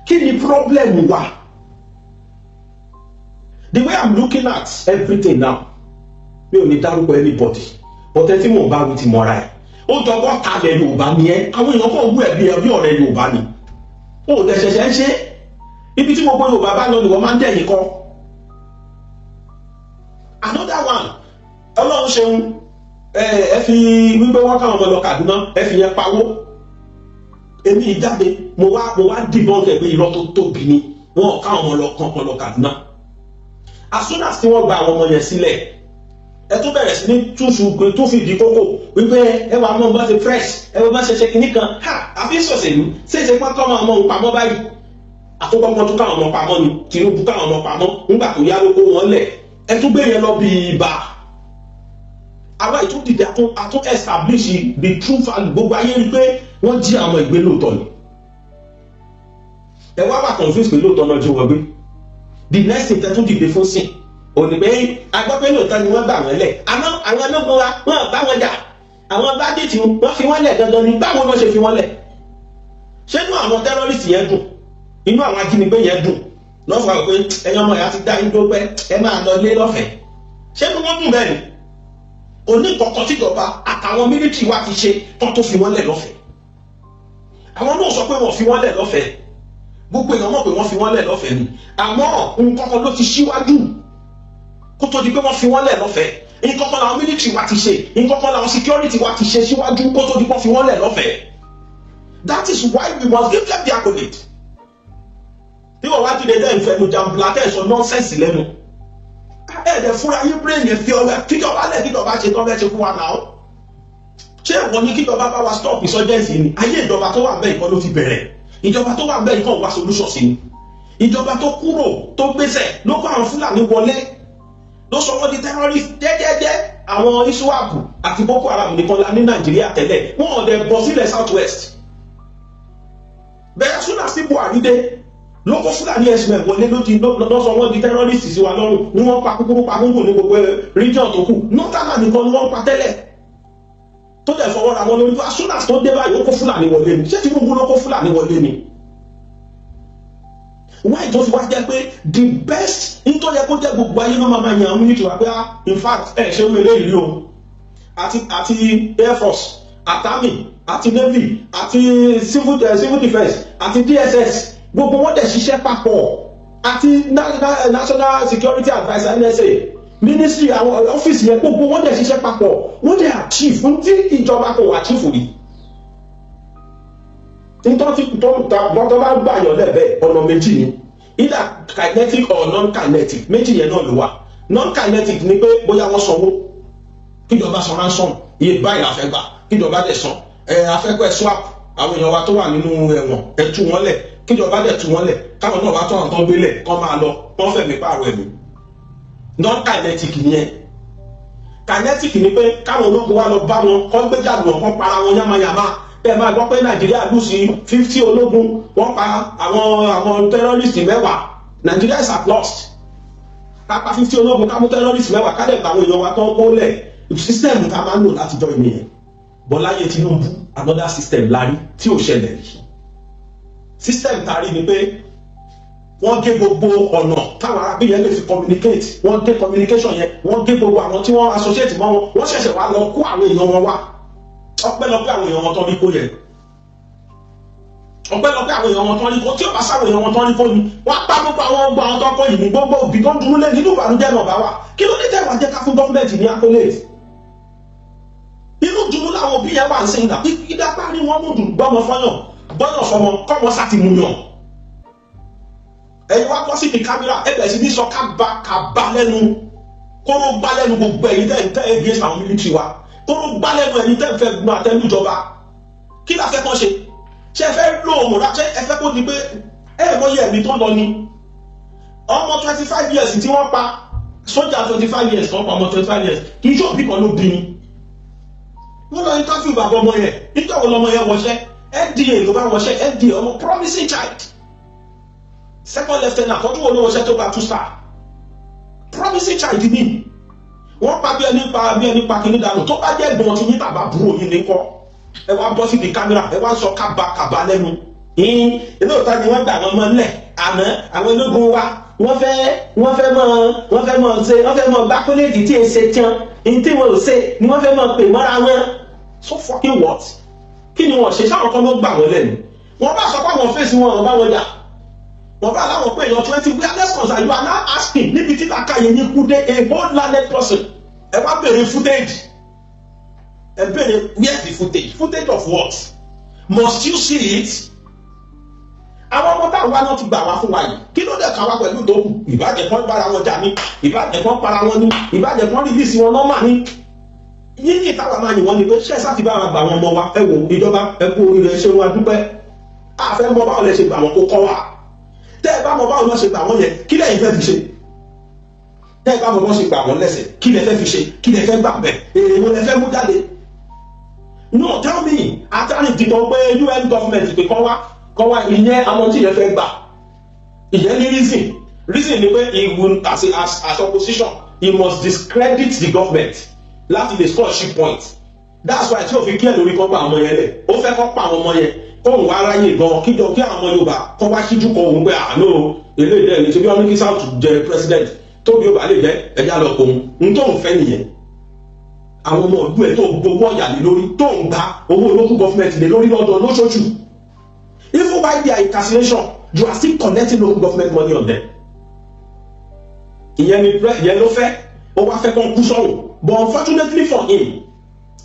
S2: Kí ni problem wa? The way I'm looking at everything now, mi ò ní dárúkọ anybody, but ẹ tí mò ń bá wí ti mọ́ra ẹ̀. Ó jọgbọ́ talẹ̀ Yorùbá ni ẹ. Àwọn èèyàn kàn wú ẹ̀ bí ẹ bí ọ̀rẹ́ Yorùbá ni. Ó dẹ̀ ṣẹ̀ṣẹ̀ ń ṣe. Ibi tí gbogbo Yorùbá bá lọ ni wọ́n máa ń dẹ̀yìn kọ́. Another one, Ọlọ́run ṣeun, ẹ fi wípé wọ́n káwọn ọmọ lọ Kaduna, ẹ fi yẹn pawó. Èmi ìjáde, mo wá dìbọn kẹ pé irọ́ tó tóbi ni. Wọ́n káwọn ọmọ lọ kankan lọ Kaduna. As soon as tí wọ́n gba àwọn ọmọ yẹn sílẹ̀, ẹ tún bẹ̀rẹ̀ sí ní túṣu tó fìdí kókò wípé ẹ wà mọ́ bá ṣe fresh, ẹ wọ́n bá ṣe ṣe kinní kan ha, àfi sọ̀sẹ̀lú ṣé ṣe pọ́n kọ́ ọmọ òun pamọ́ báyìí. Àtúkọ́kọ́ tún káwọn ọmọ pamọ́ ni Tinubu káwọn ọmọ pamọ́. Nígbà tó yá ló kó wọn lẹ̀. Ẹ tún gbé yẹn lọ bí ibà. Àwa ìtún dìde, àtún establish the true value. Gbogbo ayé rí pé wọ́n jí àwọn ìgbé lóòótọ́ ni. Ẹ wá wà confuse pé lóòótọ́ náà jí wọn gbé. The next thing tẹ́ tún dìde fún sìn òní pé agbọ́ pé lóòótọ́ ni wọ́n gbà wọ́n lẹ̀, àmọ́ àwọn ológun wa, wọ́n bá wọn jà, àwọn bandit, wọ́n fi wọ́n lẹ̀ dandan ni. Báwo ni wọ́n ṣe fi wọ́n lẹ̀? Ṣé inú àwọn terrorist yẹn dùn? Inú àwọn ajínigbé yẹn dùn lọ́fọ̀ àwọn pé ẹ̀yin ọmọ ìyá ti dá yín tó pẹ́, ẹ máa lọ lé lọ́fẹ̀ẹ́? Ṣé inú wọn dùn bẹ́ẹ̀ ni? Òní kọ̀ọ̀kan tíjọba àtàwọn military wa ti ṣe tán tó fi wọ́n lẹ̀ lọ́fẹ̀ẹ́. Àwọn náà sọ pé wọ́n fi wọ́n lẹ̀ lọ́fẹ̀ẹ́. Gbogbo èèyàn mọ̀ pé wọ́n fi wọ́n lẹ̀ lọ́fẹ̀ẹ́ ni, àmọ́ nǹkan kan ló ti ṣíwájú kó tó di pé wọ́n fi wọ́n lẹ̀ lọ́fẹ̀ẹ́. Nǹkan kan làwọn military wa ti ṣe, nǹkan kan làwọn security wa ti ṣe síwájú kó tó di pé wọ́n fi wọ́n lẹ̀ lọ́fẹ̀ẹ́. That is why we must give them the accolade. Tí wọ́n wá dìde dẹ́ ìfẹ́nu jambula tẹ́ sọ nonsense lẹ́nu, ẹ̀ẹ́dẹ̀ fúnra yín brain yẹn fi ọ̀rẹ́ kíjọba lẹ̀, kíjọba ṣe tán bẹ́ẹ̀ ṣe fún wa náà. Ṣé ìwọ ní kíjọba bá wa stop insurgency ni? Ayé ìjọba tó wà bẹ́ẹ̀ ìkọ́ ló ti bẹ̀rẹ̀. Ìjọba tó wà bẹ́ẹ̀ ìkọ́ wá solution sí ni. Ìjọba tó kúrò tó gbéṣẹ̀ ló kó àwọn Fúlàní wọlé, ló sọ wọ́n di terrorist jẹ́jẹ́jẹ́. Àwọn ISWAP àti Boko Haram nìkan la ní Nàìjíríà tẹ́lẹ̀, wọ́n ò dẹ̀ bọ̀ sílẹ̀ South West bẹ́ẹ̀. Súnà sí Buhari dé, ló kó Fúlàní herdsmen wọlé, ló ti lọ sọ wọ́n di terrorist sí wa lọ́rùn ní. Wọ́n pa kúkúrú, pa gúngùn ní gbogbo region tó kù. Northern nìkan ni wọ́n pa tẹ́lẹ̀ tó dẹ̀ fọwọ́ ra wọn lórí. As soon as tó dé báyìí, ó kó Fúlàní wọlé ni. Ṣé Tinubu ló kó Fúlàní wọlé ni? Why tó fi wá jẹ́ pé the best nítorí yẹ kó jẹ́ gbogbo ayé ló máa yan àwọn military wa pé, ah, in fact, ẹ ṣe wọ́n eléyìí o, àti air force, àti army, àti navy, àti civil defence, àti DSS, gbogbo wọn dẹ̀ ṣiṣẹ́ papọ̀, àti national security adviser, NSA, ministry, àwọn ọ́fíìsì yẹn, gbogbo wọn dẹ̀ ṣiṣẹ́ papọ̀, wọ́n dẹ̀ achieve fún tí ìjọba kò achieve rí. Nítorí tó tó bá gbàyàn lẹ́bẹ̀ẹ́, ọ̀nà méjì ni, either kinetic or non-kinetic. Méjì yẹn náà ló wà. Non-kinetic ni pé bóyá wọ́n sanwó, kíjọba san ransom, iye báyìí la fẹ́ gbà, kíjọba dẹ̀ san. Ẹ afẹ́kọ̀ ẹ swap àwọn èèyàn wa tó wà nínú ẹ̀wọ̀n, ẹ tú wọn lẹ̀, kíjọba dẹ̀ tú wọn lẹ̀, káwọn náà wá tó àwọn tó ń gbélẹ̀ kọ́ máa lọ, wọ́n fẹ̀mí pààrọ̀ ẹ̀mí. Non-kinetic nìyẹn. Kinetic ni pé káwọn ológun wa lọ bá wọn, kọ́ gbé jáde wọn, kọ́ para wọn yánmayàmá. Bẹ́ẹ̀ máa gbọ́ pé Nàìjíríà lù sí 50 ológun, wọ́n pa àwọn terrorist 10. Nàìjíríà is at lost. Ká pa 50 ológun, ká mú terrorist 10, ká dẹ̀ gba àwọn èèyàn wa tán kó lẹ̀. System tá a máa ń lò látijọ́ ìnìyẹn. Bọ́láyé Tinubu, another system la rí tí ò ṣẹlẹ̀ rí. System tá a rí ni pé wọ́n gé gbogbo ọ̀nà táwọn arábí yẹn lè fi communicate. Wọ́n gé communication yẹn, wọ́n gé gbogbo àwọn tí wọ́n associate mọ́ wọn. Wọ́n ṣẹ̀ṣẹ̀ wá lọ kó àwọn èèyàn wọn wá. Ọpẹ́lọpẹ́ àwọn èèyàn wọn tán ní kó yẹn, ọpẹ́lọpẹ́ àwọn èèyàn wọn tán ní kó. Tí ó bá sáwọn èèyàn wọn tán ní kó ni, wọ́n á pa gbogbo àwọn ọgbà àwọn tó kọ́ yìí ní gbogbo òbí tó ń dúró lé nínú ìbànújẹ́ náà bá wà. Kí ló dé tẹ́ wàá jẹ́ ká fún government ní accolade? Inú dùnú làwọn òbí yẹn wà ń sìn náà. Ìdápá ni wọ́n mú dùn gbọ́mọ fọyàn, gbọ́yàn fọmọ, kọ́mọ sátìmúyàn. Ẹ̀yin wá bọ́ sí di camera, ẹ bẹ̀rẹ̀ sí ní sọ kábàkábà lẹ́nu. Kóró gbá lẹ́nu gbogbo ẹ̀yin tẹ́ ń tẹ́ against àwọn military wa. Kóró gbá lẹ́nu ẹ̀yin tẹ́ ń fẹ́ gbọ́n àtẹnujọba. Kí la fẹ́ kàn ṣe? Ṣé ẹ fẹ́ lò ó mọ̀ra? Ṣé ẹ fẹ́ kó di pé ẹ mọ̀ yẹ ẹ̀mí tó lọ ni? Ọmọ 25 years tí wọ́n pa, sójà 25 years kan pa ọmọ 25 years, kì í ṣòbí kan ló bí ni. Wọ́n lọ interview bàbá ọmọ yẹn. Nígbà wo lọmọ yẹn wọṣẹ́? NDA ló bá wọṣẹ́. NDA, ọmọ promising child, second lieutenant. Ọdún wo ló wọṣẹ́ tó gba two star? Promising child ni wọ́n pa bí ẹni pa, bí ẹni pa kìíní dànù. Tó bá jẹ́ ẹ̀gbọ́n tí yín tàbá búrò yín ní kọ́, ẹ wá bọ́ síbi kámẹ́rà, ẹ wá sọ kábàkàbà lẹ́nu yín. Lóòótọ́ ni wọ́n gbà wọ́n mọ́ lẹ̀, àmọ́ àwọn ológun wa, wọ́n fẹ́ mọ́ ṣe, wọ́n fẹ́ mọ́ gbá kólẹ́ẹ̀dì tí èsè tiẹ́ ní tí wọ́n ò ṣe ni wọ́n fẹ́ mọ́ pè mọ́ra wọn. So fucking what? Kí ni wọ́n ṣe? Sáwọn kan ló gbà wọ́n lẹ́nu? Wọ́n bá sọ pé àwọn fèsì wọn, wọ́n bá wọn jà, wọ́n bá láwọn pé èèyàn 20. We are less concerned. You are now asking, níbi tí làákàyè yín kú dé, a whole learned person, ẹ wá béèrè footage. Ẹ béèrè, where the footage? Footage of what? Must you see it? Àwọn ọmọ táwọn wá náà ti gbà wá fún wa yìí, kí ló dé ká wá pẹ̀lú ìdókù? Ìbàjẹ́ kan bára wọn jà ní, ìbàjẹ́ kan para wọn ní, ìbàjẹ́ kan release wọn normal ní. Yíyí táwa máa yìn wọ́n ni pé ṣẹ́ sáti bá wa gbà wọn ọmọ wa. Ẹ wò, ìjọba, ẹ kú oríire, ṣé wọn dúpẹ́. Àfẹ́ mọ báwo lẹ ṣe gbà wọn, kó kọ́ wa. Tẹ́ ẹ bá mọ báwo lọ ṣe gbà wọ́n yẹn, kí lẹ́yìn fẹ́ fi ṣe? Tẹ́ ẹ bá mọ bọ́ ṣe gbà wọ́n lẹ́sẹ̀, kí lẹ fẹ́ fi ṣe? Kí lẹ fẹ́ gbà bẹ́ẹ̀? Èrè wo lẹ fẹ́ mú jáde? No, tell me. Àtàrí dìbò pé UN government pé kọ́ wá, kọ́ wá. Ìyẹn àwọn tí yẹn fẹ́ gbà, ìyẹn ní reason. Reason ni pé he will, as opposition, he must discredit the government láti lè score cheap point. That's why tí o fi kí ẹ lórí kọ́ pa àwọn ọmọ yẹn lẹ̀. Ó fẹ́ kọ́ pa àwọn ọmọ yẹn, kóun wá ráyè gan kíjọ kí àwọn ọmọ Yorùbá kọ́ wá síjú kọ òun pé àánú eléyìí dẹ́ ní ṣe bí wọ́n ní kí South jẹ president, tóbi ó bá lè jẹ ẹ̀yà lọ kóun n tó ń fẹ́ nìyẹn. Àwọn ọmọ ìlú ẹ̀ tó gbowó ọ̀yà lé lórí, tó ń gba owó local government lé lórí lọ́dọ̀ lóṣooṣù, even while they are incarceration, you are still collecting local government money on them. Ìyẹn ni ìyẹn ló fẹ́. Ó wá fẹ́ kán kú sọ́run, but unfortunately for him,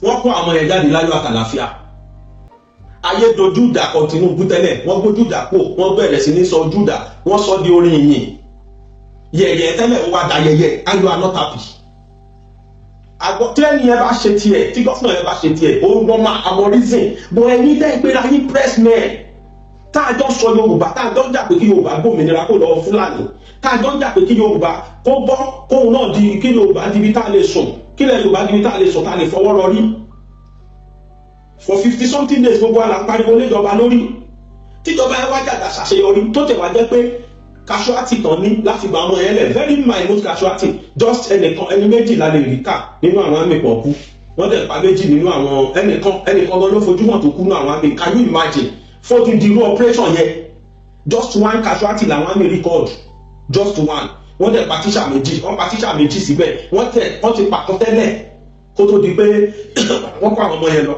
S2: wọ́n kó àwọn yẹn jáde láyọ̀ àtàlàfíà. Ayé dojú ìjà kọ Tinubu tẹ́lẹ̀, wọ́n gbójú ìjà kó, wọ́n bẹ̀rẹ̀ sí ní sọ ojú ìjà, wọ́n sọ di orin ìyìn. Yẹ̀yẹ̀ tẹ́lẹ̀, ó wá da yẹ̀yẹ̀, and you are not happy. Àgbọ̀ tí ẹni yẹn bá ṣe tiẹ̀, tí governor yẹn bá ṣe tiẹ̀, ó normal, àwọn reason. But ẹ̀yin tẹ́ pé ra yín press men, tá a jọ sọ Yorùbá, tá a jọ ń jà pé kí Yorùbá gbòmìnira kó lọ Fúlàní, tá a jọ ń jà pé kí Yorùbá kó bọ́, kóun náà di, kí Yorùbá di ibi tá a lè sùn, kílẹ̀ Yorùbá di ibi tá a lè sùn, tá a lè fọwọ́ rọrí for 50 something days, gbogbo àlà ń pariwo léjọba lórí. Tíjọba ẹ wá jàdá ṣàṣeyọrí, tó tẹ̀ wá jẹ́ pé casualty tán ní láti gba ọmọ yẹn lẹ̀, very minute casualty, just ẹnìkan, ẹni méjì la lè rí kà nínú àwọn àmì pọ̀ kú. Wọ́n dẹ̀ pa méjì nínú àwọn, ẹnìkan, ẹnìkan gan ló fojú hàn tó kú nínú àwọn àmì. Can you imagine? Fóòtù di irú operation yẹn, just one casualty làwọn àmì record, just one. Wọ́n dẹ̀ pa tíṣà méjì, wọ́n pa tíṣà méjì síbẹ̀. Wọ́n tẹ̀, wọ́n ti pàkọ́ tẹ́lẹ̀ kó tó di pé wọ́n kó àwọn ọmọ yẹn lọ.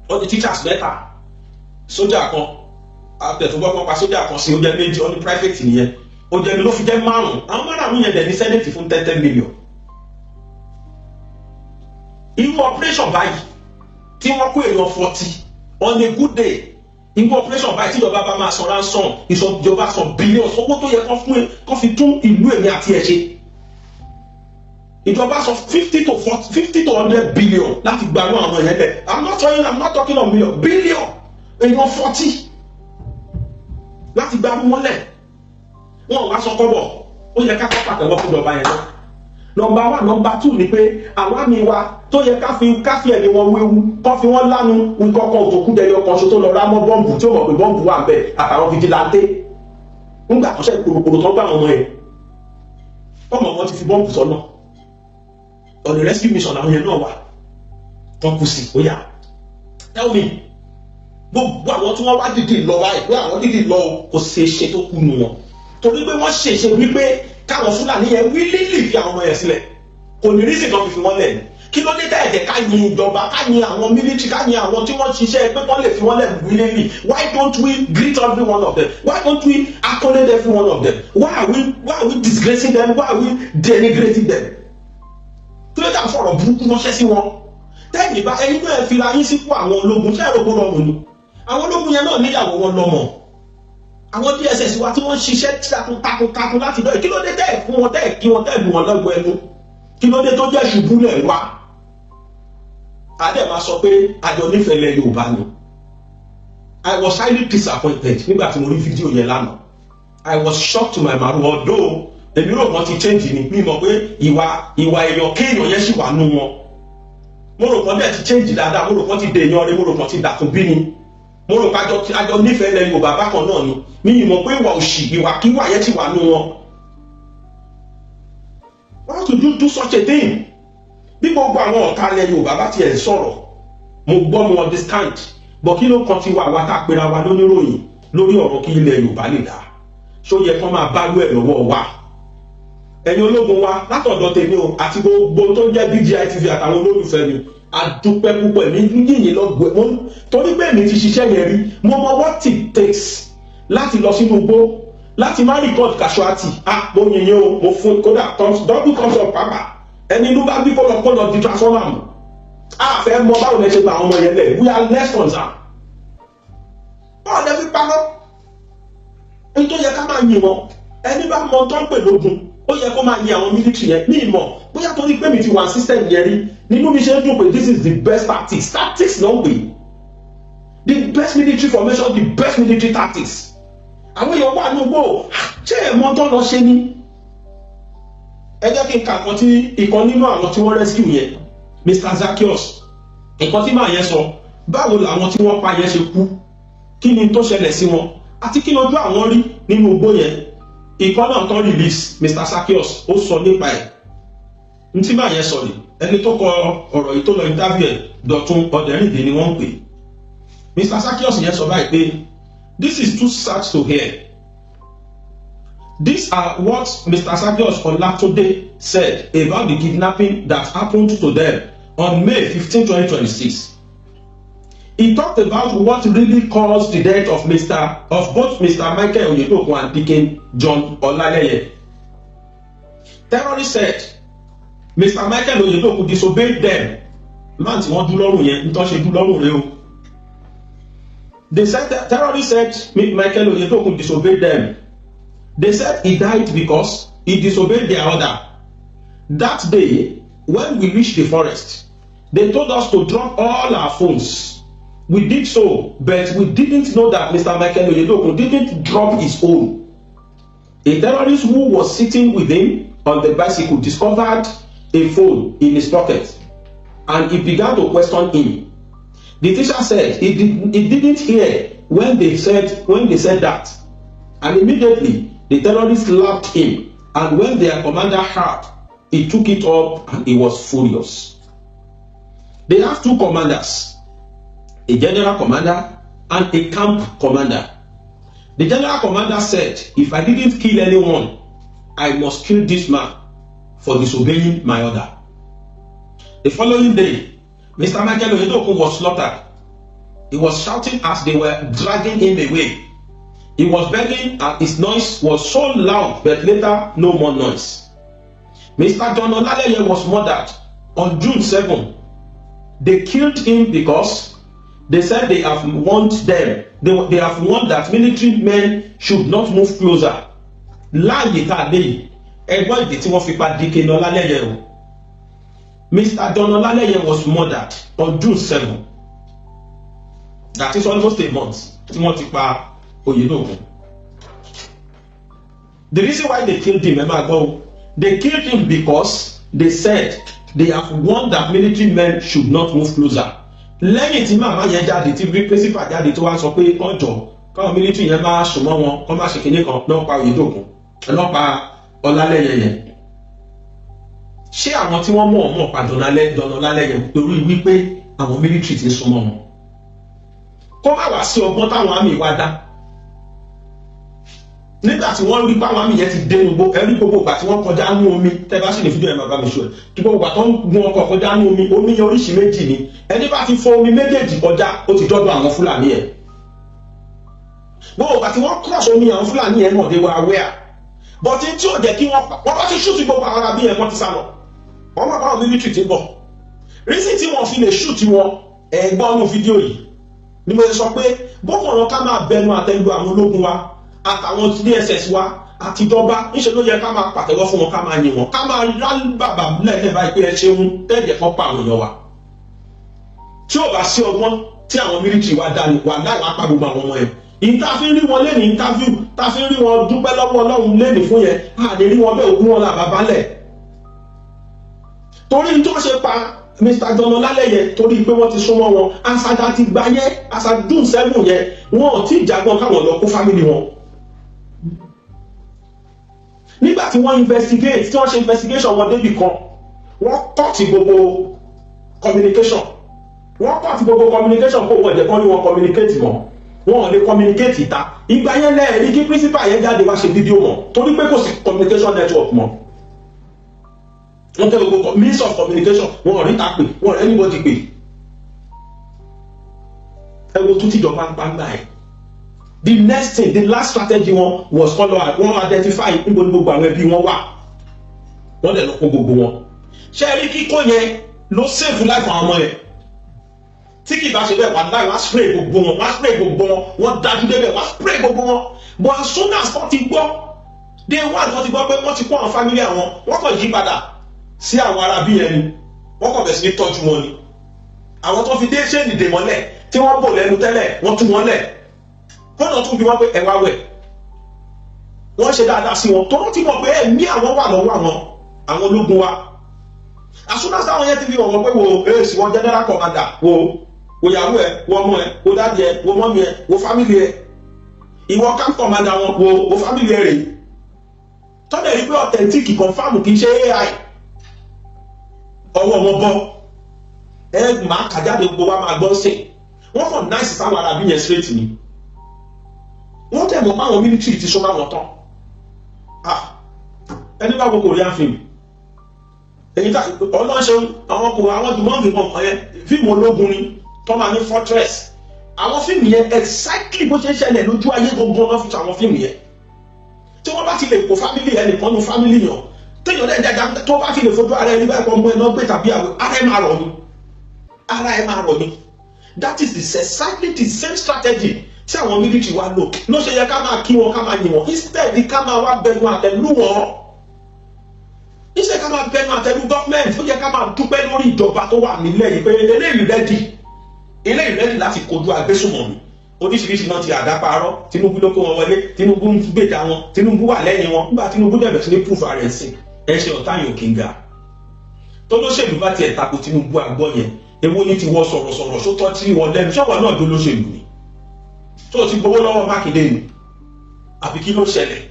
S2: Wọ́n ti teachers mẹ́ta, sójà kan, àtẹ̀tùbọ̀ kan pa sójà kan sí, ó jẹ́ méjì. Wọ́n ní private nìyẹn, ó jẹ́ mi ló fi jẹ́ márùn-ún. Àwọn márùn-ún yẹn dẹ̀ ní senate fún 10 10 million. Irú operation báyìí tí wọ́n kó èèyàn 40 on a good day, irú operation báyìí, tíjọba bá máa san ransom, ìjọba san billions, owó tó yẹ kán fún kán fi tún ìlú èmi àti ẹ̀ ṣe. Ìjọba sọ 50 to 40, 50 to 100 billion láti gba àwọn àwọn yẹn lẹ̀. I'm not talking of million, billion. Èèyàn 40 láti gba wọn lẹ̀, wọn wá sọ kọ́bọ̀. Ó yẹ ká kọ́ pàtẹ́wọ́ fún ìjọba yẹn náà, number one. Number two ni pé àwọn àmì wa tó yẹ ká fi ẹ̀mí wọn wéwu, kọ́ fi wọ́n lánu nǹkan kan òtòkú dẹyọ kan ṣo tó lọ rá mọ́ bọ́ǹbù, tí ó mọ̀ pé bọ́ǹbù wà bẹ́ẹ̀, àtàwọn vigilante ńgbà tó ṣe kòròkòrò tó gbà wọn yẹn, ọmọ wọn ti fi bọ́ǹbù sọ́nà on the rescue mission, àwọn yẹn náà wà tán kù sí. Ó yá, tell me, gbogbo àwọn tí wọ́n wá dìde lọ báyìí pé àwọn dìde lọ, kò ṣeé ṣe tó kú nu wọn, torí pé wọ́n ṣèṣe wípé káwọn Fúlàní yẹn willingly fi àwọn ọmọ yẹn sílẹ̀. Kò ní reason kan fi fi wọ́n lẹ̀ ní. Kí ló dé tẹ́ ẹ̀jẹ̀ ká yin ìjọba, ká yin àwọn military, ká yin àwọn tí wọ́n ṣiṣẹ́ pé wọ́n lè fi wọ́n lẹ̀ willingly? Why don't we greet every one of them? Why don't we accolade every one of them? Why are we disgracing them? Why are we denigrating them? Kí ló dé àfọ̀rọ̀ burúkú ránṣẹ́ sí wọn? Tẹ́yìn bá ẹyin náà fi ra yín sípò àwọn ológun, ṣé ẹ̀rọ gbọ́dọ̀ ọ̀run ni? Àwọn ológun yẹn náà níyàwó wọn lọ́mọ. Àwọn DSS wa tí wọ́n ṣiṣẹ́ takuntakun láti dọ́, kí ló dé tẹ́ ẹ̀ fún wọn, tẹ́ ẹ̀ kí wọn, tẹ́ ẹ̀ lù wọn lọ́gbọ̀ ẹnu? Kí ló dé tó jẹ́ ṣubú lẹ̀ wá? Adé máa sọ pé àjọ nífẹ̀ẹ́ lẹ Yorùbá ni. I was highly disappointed nígbà tí mo rí fídíò yẹn lánàá. I was shocked to my marrow, although èmi rò wọ́n ti change ni. Mi mọ̀ pé ìwà èèyàn kéèyàn yẹn sì wà nù wọn. Mo rò kàn dẹ̀ ti change dáadáa, mo rò kàn ti dèèyàn rẹ, mo rò kàn ti dàtún bí ni, mo rò pé àjọ nífẹ̀ẹ́ lẹ Yorùbá bákan náà ni. Mi mọ̀ pé ìwà òṣì, ìwàkíwà yẹn ti wà nù wọn. Why would you do such a thing? Bí gbogbo àwọn ọ̀tá ilẹ̀ Yorùbá bá tiẹ̀ sọ̀rọ̀, mo gbọ́, mo understand, but kí ló kan ti wà wá tá a pera wa lóníròyìn lórí ọ̀rọ̀ kí ilẹ̀ Yorùbá lè dá? Ṣó yẹ kán máa bá lú ẹ̀ lọ́wọ́ wa? Ẹ̀yin ológun wa, látọ̀dọ̀ tèmi o àti gbogbo tó ń jẹ́ BGI TV àtàwọn olólùfẹ́ mi, a dúpẹ́ púpọ̀. Èmi yìnyín lọ́gbọ̀ẹ́ mo torí pé èmi ti ṣiṣẹ́ yẹn rí. Mo mọ what it takes láti lọ sínú igbó láti má record casualty. Ah, mo yìnyín o, mo fún kódà double thumbs up pàápàá. Ẹni inú bá bí, kó lọ di transformer mu. A fẹ́ mọ báwo lẹ ṣe gba àwọn ọmọ yẹn lẹ̀. We are less concerned. Báwo lẹ fi pamọ́ ní tó yẹ ká máa yìn wọn? Ẹni bá mọ tó ń pè lógun, ó yẹ kó máa yin àwọn military yẹn. Ní ìmọ̀ bóyá torí pé mi ti wà system yẹn rí nínú mi ṣe ń dùn pé this is the best tactics. Tactics ló ń pè, the best military formation, the best military tactics. Àwọn èèyàn wà ní ugbó. Ṣé ẹ̀ mọ tó lọ ṣe ni? Ẹ jẹ́ kí n kà kan tí ìkan nínú àwọn tí wọ́n rescue yẹn, Mr Zaccheaus, nǹkan tí màá yẹn sọ. Báwo làwọn tí wọ́n pa yẹn ṣe kú? Kí ni tó ṣẹlẹ̀ sí wọn àti kí lójú àwọn rí nínú igbó yẹn? Ìkan náà tán release, Mr Zaccheaus, ó sọ nípa ẹ̀. N tí màá yẹn sọ ni ẹni tó kọ ọ̀rọ̀ yìí tó lọ interview ẹ̀, Dọ̀tun Ọ̀dẹ̀rìndé ni wọ́n ń pè. Mr Zaccheaus yẹn sọ báyìí pé, "This is too sad to hear." These are what Mr. Zaccheaus Olatunde said about the kidnapping that happened to them on May 15, 2026. He talked about what really caused the death of both Mr. Michael Oyedokun and Deacon John Olaleye. Terrorists said Mr. Michael Oyedokun disobeyed them. Man tí wọ́n dú lọ́rùn yẹn, ń tọ́ ṣe dú lọ́rùn rẹ o. They said, terrorists said Michael Oyedokun disobeyed them. They said he died because he disobeyed their order. That day, when we reached the forest, they told us to drop all our phones. We did so, but we didn't know that Mr. Michael Oyedokun didn't drop his own. A terrorist who was sitting with him on the bicycle discovered a phone in his pocket and he began to question him. The teacher said he didn't hear when they said that, and immediately the terrorist slapped him, and when their commander heard, he took it up and he was furious. They have two commanders, a general commander and a camp commander. The general commander said, "If I didn't kill anyone, I must kill this man for disobeying my order." The following day, Mr. Michael Oyedokun was slaughtered. He was shouting as they were dragging him away. He was begging and his noise was so loud, but later no more noise. Mr. John Olaleye was murdered on June 7. They killed him because they said they have warned them. They have warned that military men should not move closer. Láàyè tá a dé yìí, ẹgbọ́n ìdí tí wọ́n fi pa Deacon Ọlálẹ́yẹ o. Mr. John Ọlálẹ́yẹ was murdered on June 7. That is almost a month tí wọ́n ti pa Oyèdòkun. The reason why they killed him, ẹ máa gbọ́ o, they killed him because they said they have warned that military men should not move closer. Lẹ́yìn tí màmá yẹn jáde, tí principal jáde, tó wá sọ pé kán jọ káwọn military yẹn máa sùn mọ́ wọn, kán má ṣe kinní kan, náà pa Oyèdòkun, náà pa Ọlálẹ́yẹ yẹn. Ṣé àwọn tí wọ́n mọ̀ mọ̀ pa John Ọlálẹ́yẹ torí wípé àwọn military ti ń súnmọ́ wọn? Kó má wá sí ọgbọ́n táwọn army wá dá nígbà tí wọ́n rí páwọn army yẹn ti dénú gbó. Ẹ̀rí gbogbo ìgbà tí wọ́n kọjá nú omi, tẹ́ bá sì lè fídíò ẹ̀, máa bá mi ṣe ẹ̀ kí gbogbo ìgbà tó ń gun ọkọ̀ kọjá nú omi, omi yẹn oríṣi méjì ni. Ẹni bá ti fọ omi méjèèjì kọjá, ó ti dọ́dọ̀ àwọn Fúlàní yẹn. Gbogbo ìgbà tí wọ́n cross omi, àwọn Fúlàní yẹn náà, they were aware, but tí ò jẹ́ kí wọ́n bá ti shoot gbogbo àwọn arábí yẹn, wọ́n ti sá lọ. Wọ́n mọ̀ báwọn military ti ń bọ̀. Reason tí wọ́n fi lè shoot wọn, ẹ̀ gbọ́ nù fídíò yìí ni mo sọ pé bókànrán ká máa bẹnu àtẹ́lu àwọn ológun wa àtàwọn DSS wa. Àtijọba níṣẹ́ ló yẹ ká máa pàtẹ́wọ́ fún wọn, ká máa yìn wọn, ká máa rá bàbà lẹ́lẹ́ báyìí pé ẹ ṣeun tẹ́jẹ̀ kan pa àwọn èèyàn wa. Tí ò bá sí ọgbọ́n tí àwọn military wa dá ní wà láì wá pa gbogbo àwọn ọmọ yẹn, ìta fi ń rí wọn lé ní interview, ta fi ń rí wọn dúpẹ́ lọ́wọ́ Ọlọ́run lé ní fún yẹn, a lè rí wọn bẹ́ẹ̀, ogún wọn là bàbá lẹ̀. Torí tó ṣe pa Mr. John Ọlálẹ́yẹ, torí pé wọ́n ti súnmọ́ wọn, asada ti gbá yẹn, asa June 7 yẹn, wọn ò tí ì jagun káwọn lọ kó family wọn. Nígbà tí wọ́n investigate, tí wọ́n ṣe investigation wọn débì kan, wọ́n cut gbogbo communication, wọ́n cut gbogbo communication kó wọ́n jẹ́ kán ní wọn communicate mọ́. Wọn ò lè communicate ìta. Ìgbà yẹn lẹ́ẹ̀rí kí principal yẹn jáde wá ṣe fídíò mọ́, torí pé kò sí communication network mọ́. Wọ́n tẹ́ gbogbo means of communication, wọn ò rí ta pè, wọn ò rí anybody pè. Ẹ wo tún tíjọba ń pa ń gbà ẹ. The next thing, the last strategy wọn was kọ́ lọ wọ́n identify níbo ni gbogbo àwọn ẹbí wọn wà. Wọ́n dẹ̀ lọ kó gbogbo wọn. Ṣé ẹ rí kíkó yẹn ló save life àwọn ọmọ yẹn. Tí kì bá ṣe bẹ́ẹ̀, wà láì, wọ́n spray gbogbo wọn, wọ́n spray gbogbo wọn, wọ́n dájú débẹ̀, wọ́n spray gbogbo wọn. But as soon as wọ́n ti gbọ́, day one wọ́n ti gbọ́ pé wọ́n ti kó àwọn family àwọn, wọ́n kàn yí padà sí àwọn ará bí yẹn ni. Wọ́n kàn bẹ̀ sí ní tọ́jú wọn ni. Àwọn tó fi dé ṣéènì dè mọ́lẹ̀ tí wọ́n bò lẹ́nu tẹ́lẹ̀, wọ́n tú wọn lẹ̀. Kódà tún bí wọ́n pé ẹ wá wẹ̀. Wọ́n ṣe dáadáa sí wọn tó wọ́n ti mọ̀ pé ẹ̀mí àwọn wà lọ́wọ́ àwọn ológun wa. As soon as táwọn yẹn ti fi hàn wọ́n pé wo èsì wọn, general commander, wo wo ìyàwó ẹ, wo ọmọ ẹ, wo daddy ẹ, wo mummy ẹ, wo family ẹ, ìwọ camp commander wọn, wo wo family ẹ rèé, tọ́lẹ̀ rí pé authentic, confirm, kì í ṣe AI, ọwọ́ wọn bọ́. Ẹ máa kàjáde, gbogbo wa máa gbọ́ sí. Wọ́n kàn nice sáwọn arábí yẹn straight ni. Wọ́n tẹ̀ mọ́ páwọn military ti sọ máwọn tán. Ah, ẹni bá wo Korean film, èyí tá ọlọ́ṣẹ́ àwọn kò àwọn jùmọ̀ fi kàn yẹn, fíìmù ológun ni tó máa ní fortress. Àwọn fíìmù yẹn, exactly bó ṣe ń ṣẹlẹ̀ lójú ayé gangan náà fi ṣe àwọn fíìmù yẹn. Tí wọ́n bá ti lè kó family ẹnìkan nu family yàn, téèyàn dẹ̀ jẹjà, tó bá ti lè fojú ara ẹni báyìí kọ́ mọ́ ẹ náà gbé tàbí àwọn, ara ẹ máa rọ̀ ni, ara ẹ máa rọ̀ ni. That is exactly the same strategy tí àwọn military wa lò. Ló ṣe yẹ ká máa kí wọn, ká máa yìn wọn, instead ká máa wá bẹnu àtẹ́lù wọn, instead ká máa bẹnu àtẹ́lù government. Ó yẹ ká máa dúpẹ́ lórí ìjọba tó wà nílẹ̀ yìí pé eléyìí ready, eléyìí ready láti kojú agbésùnmọ̀mí. Oríṣiríṣi náà ti àdáparọ́. Tinubu ló kó wọn wọlé, Tinubu ń gbèjà wọn, Tinubu wà lẹ́yìn wọn. Nígbà Tinubu dẹ̀bẹ̀ sí ní proof rẹ̀ sí ẹ ṣe ọ̀tá yòó kí n ga tó lóṣèlú bá tiẹ̀ tako Tinubu àgbọ̀ yẹn, èwo ni ti wọ sọ̀rọ̀sọ̀rọ̀ sótọ́ tí wọ́n lẹ́nu ṣọ́wọ́ náà dó lóṣèlú ni tó ti gbowó lọ́wọ́ Mákindé ni, àbí kí ló ṣẹlẹ̀?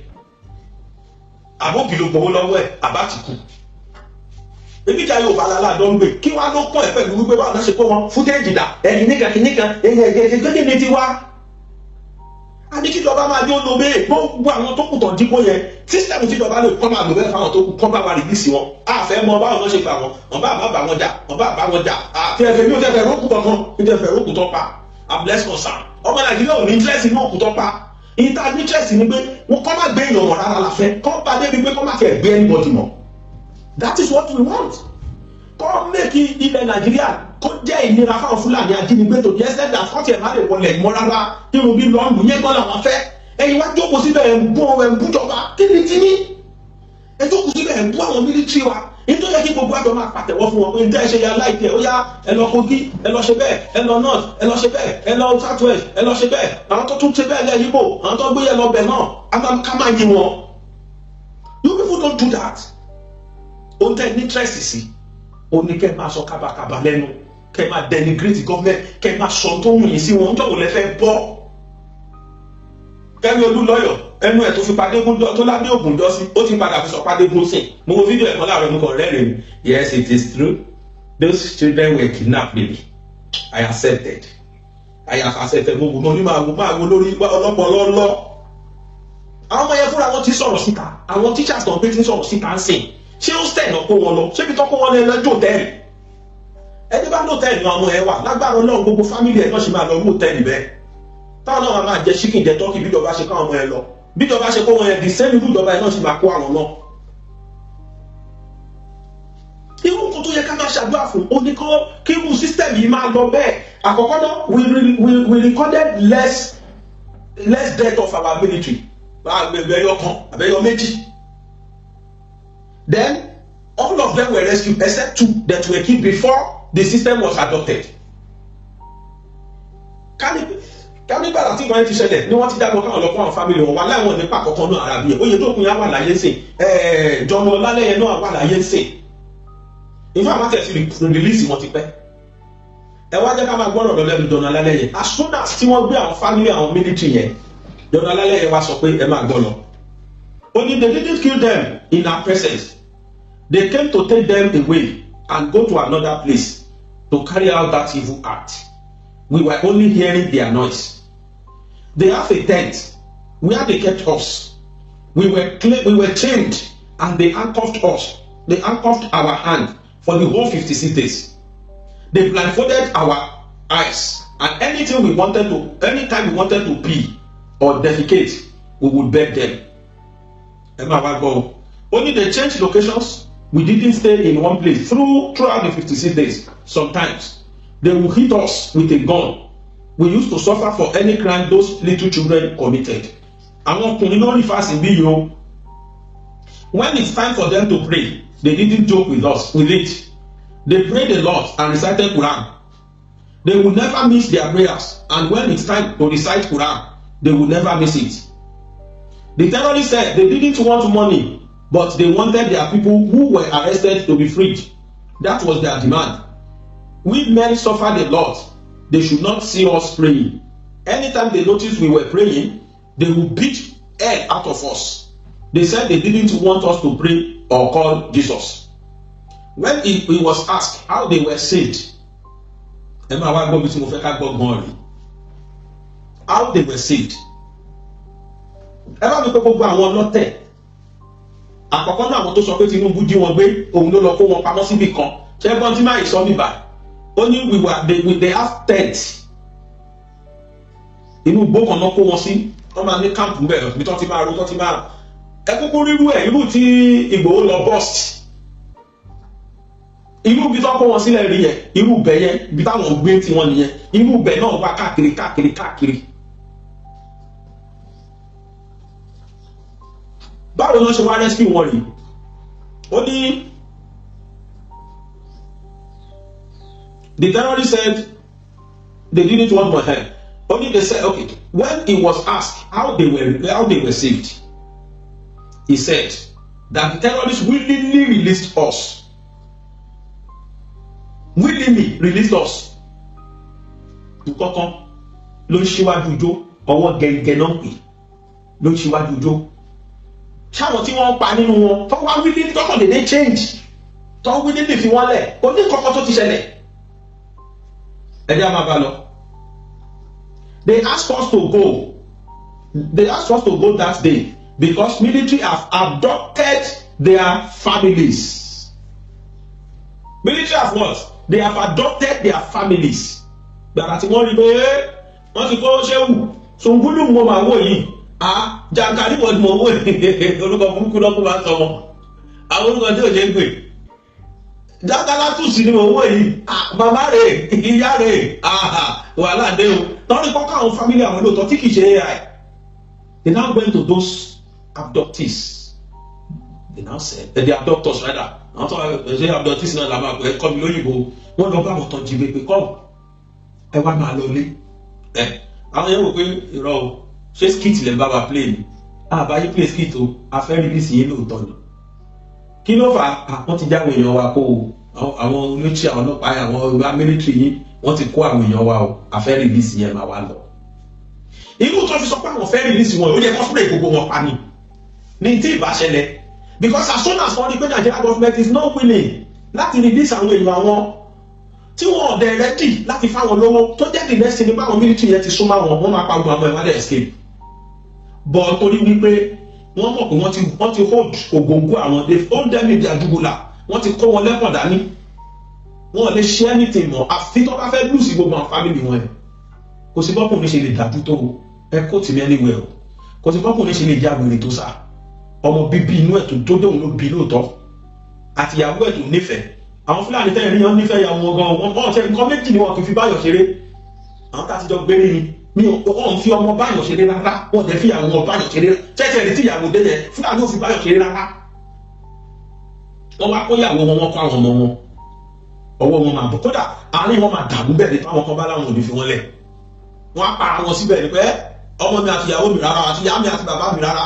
S2: Àbókì ló gbowó lọ́wọ́ ẹ̀, àbá ti kú. Ebi jà yóò bá aládọ́ ń gbè kí wàá ló kọ́ ẹ̀ pẹ̀lú wípé báwọn náà ṣe kó wọn footage dà ẹ̀yìn níkan kìíníkan ẹ̀yìn ẹ̀yìn ẹ̀yìn ní tiwa. Àní kíjọba máa ní ó lo bẹ́ẹ̀. Gbogbo àwọn tó kù tán dípò yẹn, system tíjọba lè kọ́ máa lò bẹ́ẹ̀ fáwọn tó kù, kọ́ bá wa release wọn. Àfẹ́ mọ báwọn náà ṣe gbà wọn, wọn bá bá wọn jà, wọn bá bá wọn jà. Àti ẹ̀fẹ̀ mi ò tẹ̀fẹ̀ rókù kankan, mi tẹ̀fẹ̀ rókù tán pa. I'm less concerned. Ọmọ Nàìjíríà ò ní interest inú òkú tán pa. Ìta interest ni pé wọn kọ́ máa gbé èèyàn mọ̀ rárá la fẹ́ kọ́ bá débi pé kọ́ máa fẹ́ gbé anybody mọ̀. That is what we want. Kọ́ make ilẹ̀ Nàìjíríà kó jẹ́ ìnira fáwọn Fúlàní ajínigbé tó jẹ́ sẹ́dá kọ́tì ẹ̀ má lè wọlé mọ́ rárá, kí irun bí lọ́ọ̀nù yẹn gbọ́n làwọn fẹ́. Ẹ̀yin wá jókòó síbẹ̀, ẹ̀ ń bú ẹ̀ ń bú jọba. Kí ni tí ní ẹ jókòó síbẹ̀, ẹ̀ ń bú àwọn military wa? Nítorí yẹ kí gbogbo àjọ máa pàtẹ́wọ́ fún wọn pé ní tẹ́ ẹ ṣe ya láìpẹ́, ó yá, ẹ lọ Kogi, ẹ lọ ṣe bẹ́ẹ̀, ẹ lọ north, ẹ lọ ṣe bẹ́ẹ̀, ẹ lọ south west, ẹ lọ ṣe bẹ́ẹ̀. Àwọn tó tún ṣe bẹ́ẹ̀ lẹ́ Yíbò, àwọn tó gbé yẹ lọ bẹ̀ náà, ká máa yin wọn. You people don't do that. Ohun tẹ́ ní interest sí, ó ní kẹ́ máa sọ kábàkábà lẹ́nu, kẹ́ máa denigrate government, kẹ́ máa sọ tó wù yín sí wọn. Níjọ́ wo lẹ fẹ́ bọ́? Kẹ́mi Olúlọ́yọ̀, ẹnu ẹ̀ tó fi padégún tó ládé ògùn jọ sí, ó ti padà fi sọ padégún sí. Mo wo fídíò ẹ̀kan láàárọ̀, mo kàn rẹ́rìn-ín. Yes, it is true, those children were kidnapped. Really, I accepted, I have accepted. Mo wò, mo ní máa wo lórí ọlọ́pàá lọ́lọ́. Àwọn ọmọ yẹn fúnra wọn ti sọ̀rọ̀ síta. Àwọn teachers kan pé ti sọ̀rọ̀ síta ń sìn. Ṣé ó stẹ̀ náà kó wọn lọ? Ṣébi tó kó wọn lọ lọ́jọ́ hòtẹ́ẹ̀lì? Ẹni bá lóòtẹ́ẹ̀lì náà ọmọ ẹ wà lágbára Ọlọ́run, gbogbo family ẹ̀ náà ṣe máa lọ lóòtẹ́ẹ̀lì bẹ́ẹ̀, táwọn náà máa jẹ chicken, jẹ turkey. Bíjọba ṣe káwọn ọmọ ẹ lọ, bíjọba ṣe kó wọn yẹn, the same irú ìjọba yẹn náà ṣe máa kó àwọn náà. Irú nǹkan tó yẹ ká máa ṣàdúrà fún ó ní kọ́ kí irú system yìí máa lọ bẹ́ẹ̀. Àkọ́kọ́ náà, we recorded less death of our military. Bá ẹyọ kan àbẹ́yọ méjì. Then all of them were rescued except two that were killed before the system was adopted. Kánígbàrà tí nǹkan yẹn ti ṣẹlẹ̀ ni wọ́n ti dágbọ́n káwọn lọ fún àwọn family wọn wà láwọn nípa àkọ́kọ́ náà. Ara bíi Oyèdókun yẹn wà láyé sìn, John Ọlálẹ́yẹ náà wà láyé sìn. Ìfún àwọn àti release wọn ti pẹ́. Ẹ wá jẹ́ ká máa gbọ́rọ̀ lọ lẹ́nu John Ọlálẹ́yẹ. As soon as tí wọ́n gbé àwọn family àwọn military yẹn, John Ọlálẹ́yẹ wá sọ pé, ẹ máa gbọ́ lọ. Ó ní they didn't kill them in our presence. They came to take them away and go to another place to carry out that evil act. We were only hearing their noise. They have a tent where they kept us. We were chained and they handcuffed us. They handcuffed our hand for the whole 56 days. They blindfolded our eyes, and anything we wanted to anytime we wanted to pee or defecate, we would beg them. Ẹ máa wá gbọ́ o. Only they changed locations. We didn't stay in one place throughout the 56 days. Sometimes they will hit us with a gun. We used to suffer for any crime those little children committed. Àwọn ọkùnrin ló rí fásitì bí yìí o. When it's time for them to pray, they didn't joke with us with it. They prayed a lot and recited Quran. They will never miss their prayers, and when it's time to recite Quran, they will never miss it. The terrorists said they didn't want money, but they wanted their people who were arrested to be freed. That was their demand. We men suffered a lot. They should not see us praying. Anytime they noticed we were praying, they would beat hell out of us. They said they didn't want us to pray or call Jesus. When he was asked how they were saved, ẹ máa wá gbọ́ bí tí mo fẹ́ ká gbọ́ gan rí, how they were saved. Ẹ bá mi pé gbogbo àwọn ọlọ́tẹ̀ àkọ́kọ́ náà, àwọn tó sọ pé Tinubu jí wọn gbé, òun ló lọ kó wọn pamọ́ síbì kan. Ṣẹ́gbọ́n tí máa sọ bíbà, ó ní we were they, we, they have tent. Inú igbó kan náà kó wọn sí. Wọ́n máa ní camp ńbẹ̀ bí tó ti máa ro tó ti máa ẹ kúkú rírú ẹ̀, irú tí Ìgbòho lọ burst, irú ibi tó kó wọn sílẹ̀ rí yẹn, irú ibẹ̀ yẹn, ibi táwọn gbé tiwọn nìyẹn. Irú ibẹ̀ náà wà káàkiri káàkiri káàkiri. Báwo ni wọ́n ṣe wá rescue wọn rèé? Ó ní the terrorist said they didn't want my help. Only they said, okay, when he was asked how they were saved, he said that the terrorists willingly released us. Willingly released us. Nǹkankan ló ń ṣíwájú ijó, ọwọ́ gẹ́gẹ́ náà pè ló ń ṣíwájú ijó. Ṣáwọn tí wọ́n pa nínú wọn tó wá willingly, tọkàn dédé change, tó willingly fi wọ́n lẹ̀, kò ní kankan tó ti ṣẹlẹ̀. Ẹ jẹ́ á máa bá lọ. They asked us to go. They asked us to go that day because military have abducted their families. Military have what? They have adopted their families. Gbàrà tí wọ́n rí pé wọ́n ti kó ṣéwù Sùnbùlù, mo máa wò yìí, ah, jàǹkàrí wọ́n ti mọ̀ wò yìí. Orúkọ burúkú lọ́kùn máa ń sọ wọn, àwọn orúkọ tí ò ṣe é gbè. Jákàlátùsì ni mo wò yìí. Ah, bàbá rè, ìyá rè, ah, wàhálà dé o. Tọ́ni kọ́kọ́ àwọn family àwọn lóòótọ́ tí kì í ṣe AI. They now went to those abductees. They now said, the abductors rather, àwọn tó ṣe abductees náà la máa pè é, kọ́ mi lóyìnbó. Wọ́n lọ bá àwọn tán jí pé kọ́ ẹ wá máa lọ ilé ẹ. Àwọn yẹn wò pé irọ́ o, ṣé skit lè bá wa play ni? Àbáyé play skit o, a fẹ́ release yín lóòótọ́ ni. Kí ló fà á? Wọ́n ti já àwọn èèyàn wa kó o. Àwọn military, àwọn ọlọ́pàá, àwọn ìwà military yín, wọ́n ti kó àwọn èèyàn wa o. A fẹ́ release yẹn, máa wá lọ. Irú tó fi sọ pé àwọn fẹ́ release wọn, ó yẹ kó spray gbogbo wọn pa ni ní tí ìbá ṣẹlẹ̀, because as soon as wọ́n rí pé Nigeria government is not willing láti release àwọn èèyàn àwọn tí wọn ò dẹ̀ ready láti fáwọn lówó, tó jẹ́ the next thing nípa àwọn military yẹn ti súnmọ́ àwọn, wọ́n máa pa ogun àwọn ìwádìí escape. But torí wípé wọ́n mọ̀ pé wọ́n ti hold ògóńgó àwọn, they hold them in their jugular, wọ́n ti kó wọn lẹ́pọ̀ dání, wọ́n lè ṣe anything mọ́ àfi tó bá fẹ́ lose gbogbo àwọn family wọn yẹn. Kò sí bọ́kùnrin ṣe lè dájú tó o, ẹ kó tì mí anywhere o, kò sí bọ́kùnrin ṣe lè já wèrè tó sá ọmọ bíbí inú ẹ̀ tó dóun ló bí lóòótọ́ àtìyàwó ẹ̀ tó nífẹ̀ẹ́. Àwọn Fúlàní tẹ́lẹ̀ ní wọn nífẹ̀ẹ́ ìyàwó wọn gan. Wọn ṣe nǹkan méjì ni wọn kì í fi báyọ̀ ṣeré. Àwọn tá a ti jọ gbére ni Mi ò wọ́n fi ọmọ báyọ̀ ṣeré rárá, wọ́n dẹ̀ fi àwọn báyọ̀ ṣeré. Tẹ́tẹ́ rí tíyàwó dé yẹn, Fúlàní ò fi báyọ̀ ṣeré rárá. Wọ́n wá kó yàwó wọn, wọ́n kó àwọn ọmọ wọn, ọwọ́ wọn máa bọ̀. Kódà àárín wọn máa dàrú bẹ́ẹ̀ ni. Táwọn kan bá láwọn ò ní fi wọ́n lẹ̀, wọ́n á para wọn síbẹ̀ ni pé ọmọ mi àti ìyàwó mi rárá, àti ìyá mi àti bàbá mi rárá.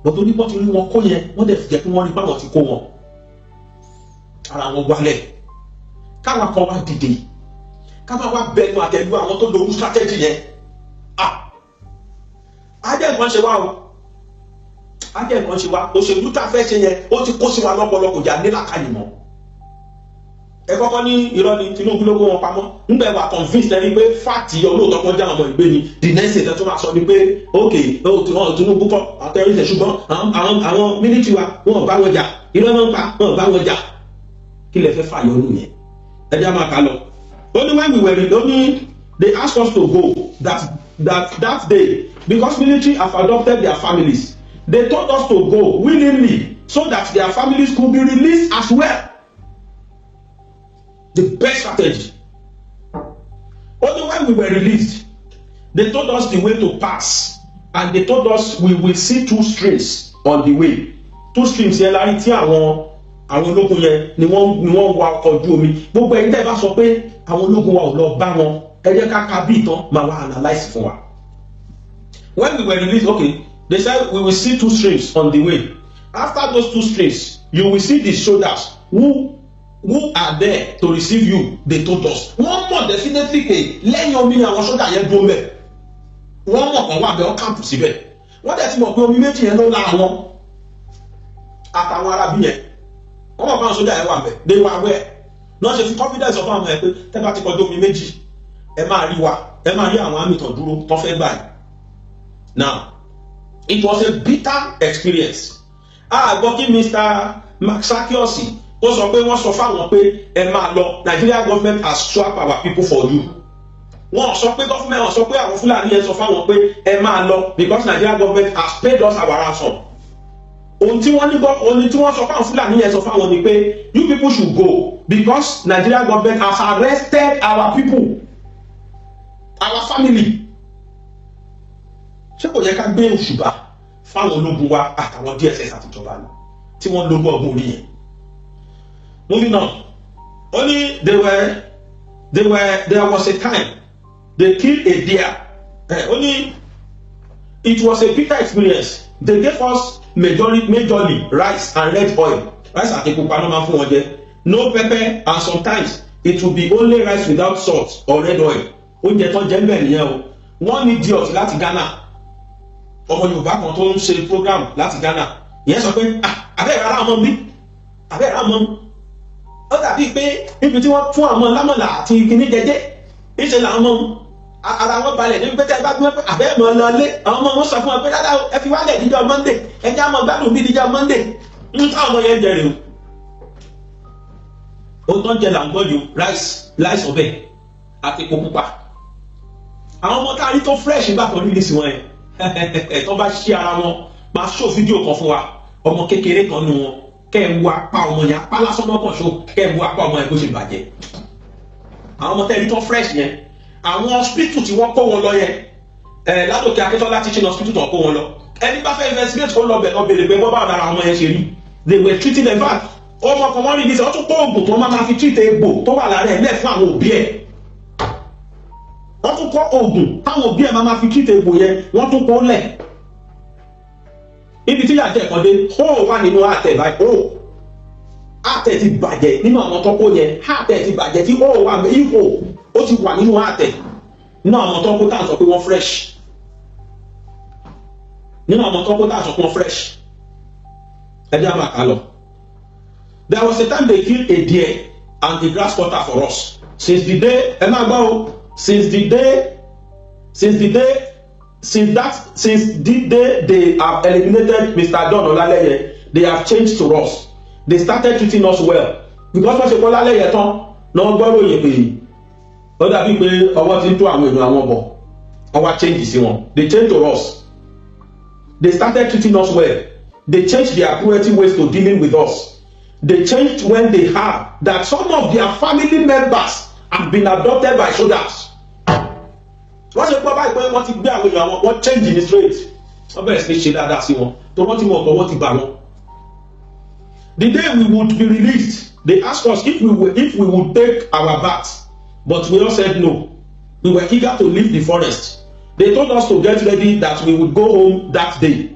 S2: Bọ́tò ní wọ́n ti rí wọn kó yẹn, wọ́n dẹ̀ jẹ́ kí wọ́n rí báwọn ti kó wọn, ara wọn wálẹ̀. Káwọn kan wá dìde, káwọn wá bẹnu àtẹlu àwọn tó lorú strategy yẹn. Ah, ajẹ́ nǹkan ṣe wá o, ajẹ́ nǹkan ṣe wá. Òṣèlú tá a fẹ́ ṣe yẹn, ó ti kó sí wa lọ́pọlọ, kò jà nílàkàyè mọ́. Ẹ kọ́kọ́ ní irọ́ ni Tinubu ló kó wọn pamọ́. Ńgbẹ́ wà convinced ẹni pé fact olóòótọ́ kan já ọmọ ìgbé ni. The next thing tó máa sọ ni pé ok, Tinubu kọ́ àtẹ̀rẹ́sẹ̀, ṣùgbọ́n àwọn military wa, wọn ò bá wọn jà, irọ́ náà ń pa, wọn ò bá wọn jà. Kí lẹ fẹ́ fàyọ nù yẹn? Ẹ jẹ́ máa kà lọ. Ó ní when we were, ó ní they asked us to go that day because military have adopted their families. They told us to go willingly so that their families could be released as well. The best strategy. Only when we were released, they told us the way to pass and they told us we will see two streams on the way. Two streams yẹn lárí tí àwọn ológun yẹn ni wọ́n wa ọkọ̀ ojú omi. Gbogbo ẹ̀yin tẹ́ ẹ bá sọ pé àwọn ológun wa ò lọ bá wọn, ẹ jẹ́ ká ka bí ìtàn máa wá analyse fún wa. When we were released, okay, they said we will see two streams on the way. After those two streams, you will see the soldiers who are there to receive you, they told us. Wọ́n mọ̀ definitely pé lẹ́yìn omi ni àwọn sójà yẹn dúró mẹ́. Wọ́n mọ̀ kàn wà bẹ́ẹ̀, wọ́n camp síbẹ̀. Wọ́n dẹ̀ ti mọ̀ pé omi méjì yẹn ló la àwọn àtàwọn arábí yẹn. Wọ́n mọ̀ pé àwọn sójà yẹn wà bẹ́ẹ̀. They were aware náà ṣe fi confidence of àwọn ẹ̀ pé tẹ́ bá ti kọjú omi méjì, ẹ máa rí wa, ẹ máa rí àwọn army tán dúró tán fẹ́ gbà yìí. Now, it was a bitter experience. A gbọ́ kí Mr. Mark Sakios ó sọ pé wọ́n sọ fáwọn pé ẹ máa lọ, Nigeria government has swap our people for you. Wọ́n sọ pé government, wọ́n sọ pé àwọn Fúlàní yẹn sọ fáwọn pé ẹ máa lọ because Nigeria government has paid us our ransom. Ohun tí wọ́n ní gbọ́, ohun tí wọ́n sọ fáwọn Fúlàní yẹn sọ fáwọn ni pé you people should go because Nigeria government has arrested our people, our family. Ṣé kò yẹ ká gbé òṣùbà fáwọn ológun wa àtàwọn DSS àtijọba ni tí wọ́n lógún ọgbọ́n orí yẹn? Moving on, only they were there was a time they killed a deer. Only it was a bitter experience. They gave us majorly rice and red oil. Rice àti pupa ló máa fún wọn jẹ, no pepper, and sometimes it will be only rice without salt or red oil. Oúnjẹ tó jẹ ń bẹ̀ nìyẹn o. Wọ́n ní idiot láti Ghana, ọmọ Yorùbá kan tó ń ṣe program láti Ghana, ìyẹn sọ pé ah, abẹ́ ìrara ọmọ mi, abẹ́ ìrara ọmọ mi, ó dàbí pé níbi tí wọ́n fún àwọn lámọ̀là àti kíní jẹjẹ ìṣe làwọn ọmọ ara wọn balẹ̀ níbi pé tẹ́ ẹ bá gbé pé àbẹ́ mọ̀ lọ lé àwọn ọmọ wọn sọ fún wọn pé dáadáa, ẹ fi wálẹ̀ díjọ́ Monday, ẹ já mọ́ gbádùn bí díjọ́ Monday ń táwọn ọmọ yẹn jẹrè o. Ohun tó ń jẹ là ń gbọ́ yìí, rice, rice ọbẹ̀ àti epo pupa. Àwọn ọmọ tá a rí tó fresh nígbà tó release wọn yẹn, tó bá ṣí ara wọn, máa ṣó fídíò kan fún wa, ọmọ kékeré kan nu wọn, kẹ́ ẹ wo apá ọmọ yẹn, apá lásán mọ́kàn ṣó, kẹ́ ẹ wo apá ọmọ yẹn bó ṣe bàjẹ́. Àwọn ọmọ tẹ́lẹ̀ tó fresh yẹn, àwọn hospital tí wọ́n kó wọn lọ yẹn, ẹ Ládòkè Akíntọ́lá Teaching Hospital tó kó wọn lọ, ẹni bá fẹ́ investigate, kó lọ bẹ̀, lọ bèrè pé wọ́n bá lára ọmọ yẹn ṣe rí. They were treating them bad. Ọmọ kan wọ́n rí ní sẹ́, wọ́n tún kó oògùn tó máa fi treat egbò tó wà lára ẹ̀ lẹ̀ fún àwọn òbí ẹ̀. Wọ́n tún kọ́ oògùn táwọn òbí ẹ̀ máa fi treat egbò yẹn, wọ́n tún kó lẹ̀. Ibi tí yàtẹ̀ kan dé, ó wà nínú àtẹ̀ báyìí, ó àtẹ̀ ti bàjẹ́ nínú àwọn tó kó yẹn. Àtẹ̀ ti bàjẹ́ tí ó wà, ihò ó ti wà nínú àtẹ̀ nínú àwọn tó kó tá à ń sọ pé wọ́n fresh, nínú àwọn tó kó tá à ń sọ pé wọ́n fresh. Ẹ jẹ́ àmà kà lọ. There was a time they killed a deer and a grass cutter for us. Since the day, ẹ máa gbọ́ o, since the day since that since the day they have eliminated Mr. John Olaleye, they have changed to us. They started treating us well because wọ́n ṣe kọ́ Ọlálẹ́yẹ tán náà, gbọ́ ròyìn pé ó dàbí pé ọwọ́ ti ń tó àwọn èèyàn àwọn bọ̀, wọ́n wá change sí wọn. They changed to us. They started treating us well. They changed their cruelty ways to dealing with us. They changed when they heard that some of their family members have been abducted by soldiers. Wọ́n ṣe gbọ́ báyìí pé wọ́n ti gbé àwọn èèyàn wọn, wọ́n change ní straight. Wọ́n bẹ̀rẹ̀ sí ní ṣe dáadáa sí wọn tó wọ́n ti mọ̀ ọ̀pọ̀ wọ́n ti bà wọ́n. The day we would be released, they asked us if we would take our bath, but we all said no. We were eager to leave the forest. They told us to get ready, that we would go home that day.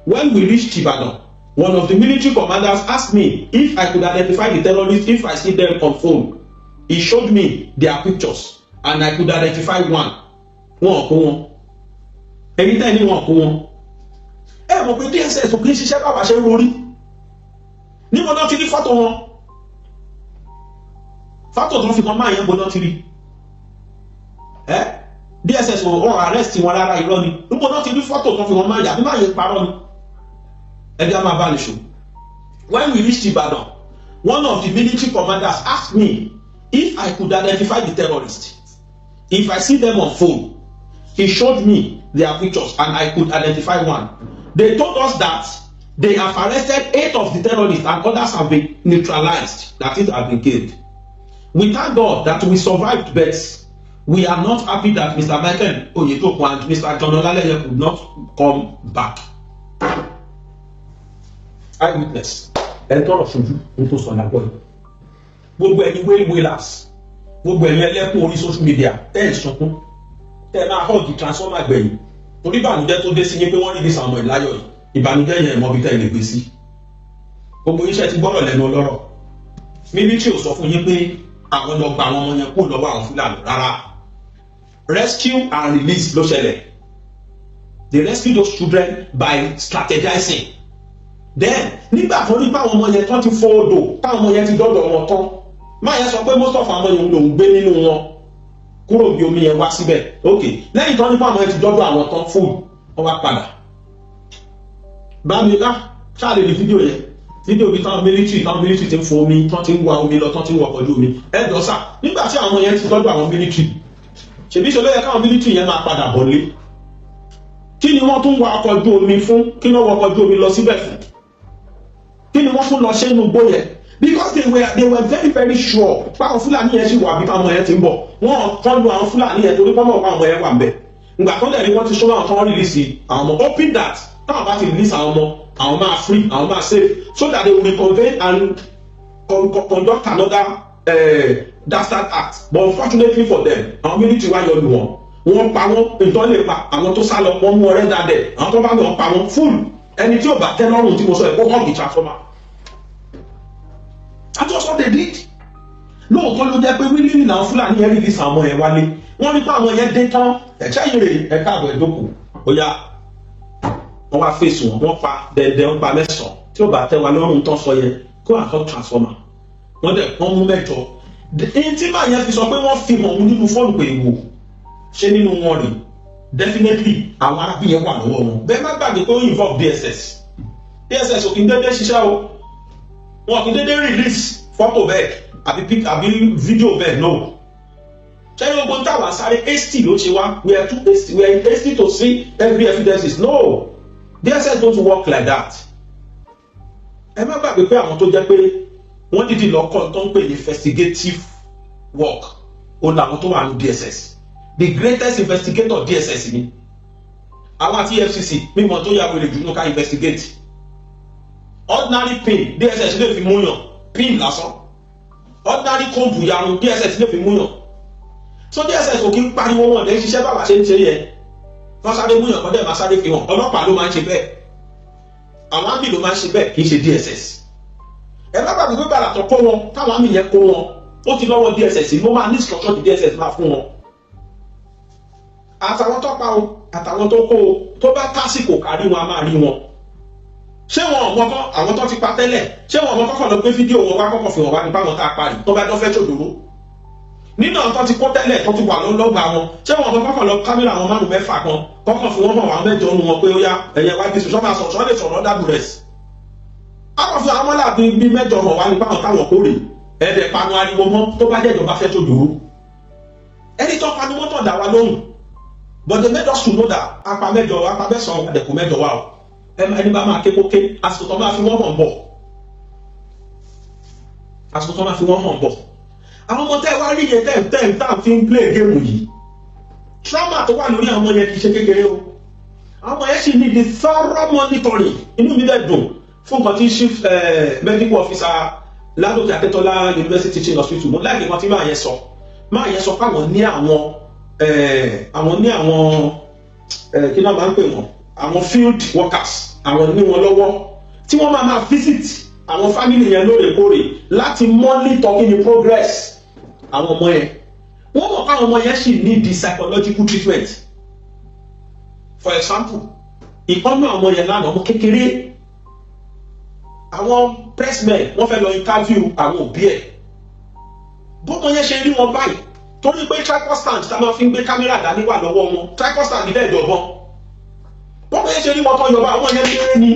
S2: When we reached Ibadan, one of the military commanders asked me if I could identify the terrorists if I see them on phone. He showed me their pictures and I could identify one. Wọn kó wọn. Ẹ̀yin tẹ́ ní wọn kó wọn. Ẹ mọ̀ pé DSS kò kí ń ṣiṣẹ́ báwa ṣe ń rorí. Níbo náà ti rí fọ́tò wọn? Fọ́tò tó fi kan máa yẹn, bo náà ti rí? Ẹ DSS ò wọ́n arrest wọn rárá, irọ́ ni. Níbo náà ti rí fọ́tò tó fi wọn máa yà bí máa yẹn parọ́ ni? Ẹbí a máa bá lè ṣò. When we reached Ibadan, one of the military commanders asked me if I could identify the terrorists if I see them on phone. He showed me their pictures and I could identify one. They told us that they have arrested eight of the terrorists and others have been neutralized, that is, have been killed. We thank God that we survived, but we are not happy that Mr. Michael Oyetokun and Mr. John Olaleye could not come back. Eyewitness, ẹ tọrọ sojú n tó sọ lágbọ́ yìí. Gbogbo ẹ̀yin wail wailers, gbogbo ẹ̀yin ẹlẹ́kùn orí social media tẹ́ ẹ̀ sunkún, tẹ́ ẹ máa hug transformer gbẹ̀yìn, torí ìbànújẹ́ tó dé sí yín pé wọ́n release àwọn ọmọ ìláyọ̀ yìí, ìbànújẹ́ yẹn mọ́ bí tẹ́ ẹ lè gbé sí. Gbogbo iṣẹ́ ti gbọ́rọ̀ lẹ́nu ọlọ́rọ̀. Military ò sọ fún yín pé àwọn lọ gba àwọn ọmọ yẹn kó lọ́wọ́ àwọn Fúlàní rárá. Rescue and release ló ṣẹlẹ̀. They rescue those children by strategizing. Then nígbà tó rí báwọn ọmọ yẹn tán ti fọ́ odò, táwọn ọmọ yẹn ti dọ́dọ̀ wọn tán, máa yẹn sọ pé most of àwọn yẹn lòún gbé nínú wọn kúrò bí omi yẹn wá síbẹ̀. Ok, lẹ́yìn tán nípa àwọn yẹn ti dọ́dọ̀ àwọn tán fún wọn, wá padà bá mi ká ṣáà lè rí fídíò yẹn, fídíò bíi táwọn military ti ń fọ omi, tán ti ń wa omi lọ, tán ti ń wọkọ̀ ojú omi. Ẹ jọ sà, nígbà tí àwọn yẹn ti dọ́dọ̀ àwọn military, ṣèbí ṣe ló yẹ káwọn military yẹn máa padà bọ̀ lé? Kí ni wọ́n tún wa ọkọ̀ ojú omi fún? Kí ni wọ́n wọkọ̀ ojú omi lọ síbẹ̀ fún? Kí ni wọ́n tún lọ ṣe inú igbó yẹn? Because they were very very sure báwọn Fúlàní yẹn ṣì wà bí táwọn yẹn ti ń bọ̀. Wọ́n kọ́ lu àwọn Fúlàní yẹn torí pọ́nmọ̀ pa àwọn yẹn wà ń bẹ̀. Ìgbà tó dẹ̀ ni wọ́n ti ṣọ́nà àwọn tó ń release àwọn ọmọ, hoping that táwọn bá ti release àwọn ọmọ, àwọn máa free, àwọn máa safe, so that they will reconvene and conduct another dastard act. But unfortunately for them, àwọn military wá yọ lù wọ́n, wọ́n pa wọ́n. Ìtọ́ lè pa àwọn tó sá lọ, wọ́n mú ọrẹ́ dáadẹ̀. Àwọn tó bá lọ pa wọ́n full. Ẹni tí ò bá tẹ́ lọ́rùn tí mo sọ ẹ̀, kó hug transformer. That's just what they did. Lóòótọ́ ló jẹ́ pé wílíìnì làwọn Fúlàní yẹn release àwọn ọmọ yẹn wálé. Wọ́n rí pé àwọn yẹn dé tán, ẹ̀ṣẹ́ yìí rè, ẹ káàbọ̀, ẹ̀ dókòó. Ó yá, wọ́n wá fèsì wọn, wọ́n pa dẹ̀dẹ̀, wọ́n pa mẹ́sàn-án. Tí ó bá tẹ́ wa lọ́rùn tán sọ yẹn, kó àkọ́ transformer. Wọ́n dẹ̀ wọ́n mú mẹ́jọ. Èyí tí màá yẹn fi sọ pé wọ́n fi hàn òun nínú fóònù pé wò ṣé nínú wọn rè, definitely àwọn arábí yẹn wà lọ́wọ́ wọn. Bẹ́ẹ̀ má gbàgbé pé ó involve DSS. DSS ò kí ń dédé ṣiṣẹ́ o. Wọn kì í dédé release fọ́tò bẹ́ẹ̀ àbí pic àbí fídíò bẹ́ẹ̀, no. Ṣé gbogbo táwa sáré, hasty ló ṣe wá. We are too hasty, we are in hasty to see every evidences. No, DSS don't work like that. Ẹ má gbàgbé pé àwọn tó jẹ́ pé wọ́n dídì lọ kọ́ tó ń pè ní investigative work, ó làwọn tó wà ní DSS. The greatest investigator, DSS ni. Àwọn àti EFCC mímọ tó yà wèrè jù ní ká investigate. Ordinary pin, DSS lè fi múyàn. Pin lásán, ordinary comb yarun, DSS lè fi múyàn. So DSS ò kí ń pariwo, wọn lè ṣiṣẹ́ báwa ṣe ń ṣe yẹn. Wọ́n sáré múyàn kọ́ dẹ̀ máa sáré fi hàn. Ọlọ́pàá ló máa ń ṣe bẹ́ẹ̀, àwọn army ló máa ń ṣe bẹ́ẹ̀, kì í ṣe DSS. Ẹ má gbàgbé pé bàrà tó kó wọn, táwọn army yẹn kó wọn, ó ti lọ́wọ́ DSS, ló máa ní instruction tí DSS máa fún wọn. Àtàwọn tó pa o, àtàwọn tó kó o, tó bá tásìkò kárí wọn, a máa rí wọn. Ṣé wọn ò mọ kọ́ àwọn tó ti pa tẹ́lẹ̀? Ṣé wọn ò mọ kọ́kọ́ lọ gbé fídíò wọn wá, kọ́kọ́ fi hàn wá nípa àwọn tá a parí, tó bá tó fẹ́ ṣòdòdó nínú àwọn tó ti kó tẹ́lẹ̀, tó ti wà lọ́gbà wọn? Ṣé wọn ò mọ kọ́kọ́ lọ kámẹ́rà àwọn márùn mẹ́fà kan, kọ́kọ́ fi wọ́n hàn àwọn mẹ́jọ nu wọn pé ó yá, ẹ̀yẹ wá gbèsè sọ́mà sọ̀ sọ́ lè sọ̀rọ̀ dábù rẹ̀ sí. Àwọn fi àwọn mọ́lá bíi mẹ́jọ hàn wá nípa àwọn táwọn kórè ẹ̀ẹ́dẹ̀ panu ariwo mọ́. Tó bá jẹ́jọba fẹ́ ṣòdòdó, ẹni tó panu mọ́tò dá wa lóhùn, but they made us to know that apá mẹ́jọ, apá mẹ́sàn-án, àdẹ̀kù mẹ́jọ wa o. Ẹni bá máa ké kóké, àsìkò tó máa fi wọ́n hàn bọ̀, àsìkò tó máa fi wọ́n hàn bọ̀. Àwọn ọmọ tẹ́ ẹ wá rí yẹn, tẹ́ ẹ tẹ́ ẹ tá à ń fi ń play game yìí, Trauma tó wà lórí àwọn ọmọ yẹn kì í ṣe kékeré o. Àwọn ọmọ yẹn sì need the thorough monitoring. Inú mi dẹ̀ dùn fún nǹkan tí chief medical officer Ládòkè Akíntọ́lá University Teaching Hospital. Mo like nǹkan tí máa yẹn sọ. Máa yẹn sọ pé àwọn ní àwọn, kí náà máa ń pè wọ́n, àwọn field workers, àwọn ní wọn lọ́wọ́ tí wọ́n máa máa visit àwọn family yẹn lóòrèkóòrè láti monitor kí ni progress àwọn ọmọ yẹn. Wọ́n mọ̀ káwọn ọmọ yẹn sì need the psychological treatment. For example, ìkọ́nú àwọn yẹn lánàá, ọmọ kékeré, àwọn pressmen wọ́n fẹ́ lọ interview àwọn òbí ẹ̀. Bọ́mọ yẹn ṣe rí wọn báyìí, torí pé tripod stand tá a máa fi ń gbé kámẹ́rà dání wà lọ́wọ́ wọn, tripod stand ilé ìjọ̀bọ̀n, bọ́mọ yẹn ṣe rí wọn tó yọba, àwọn yẹn kéré ni,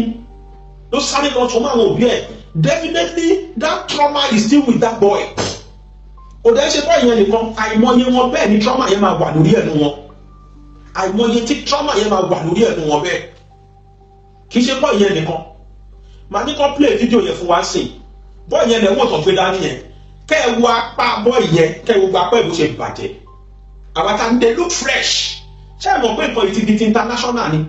S2: ló sáré lọ sọ mọ́ àwọn òbí ẹ̀. Definitely, that trauma is still with that boy. Kò dẹ́ ṣe bọ́ ìyẹn nìkan, àìmọye wọn bẹ́ẹ̀ ni trauma yẹn máa wà lórí ẹnu wọn. Àìmọye tí trauma yẹn máa wà lórí ẹnu wọn bẹ́ẹ̀. Kì í ṣe bọ́ ìyẹn nìkan. Màá ní kó play video yẹn fún wa sí. Bọ́ ìyẹn lẹ̀ wò tán gbé dání yẹn, kẹ́ ẹ wo apá bọ́ ìyẹn, kẹ́ ẹ wo apá ẹ̀ bó ṣe bàjẹ́. Àwọn ta they look fresh. Ṣé ẹ mọ̀ pé nǹkan yìí ti di ti international ni?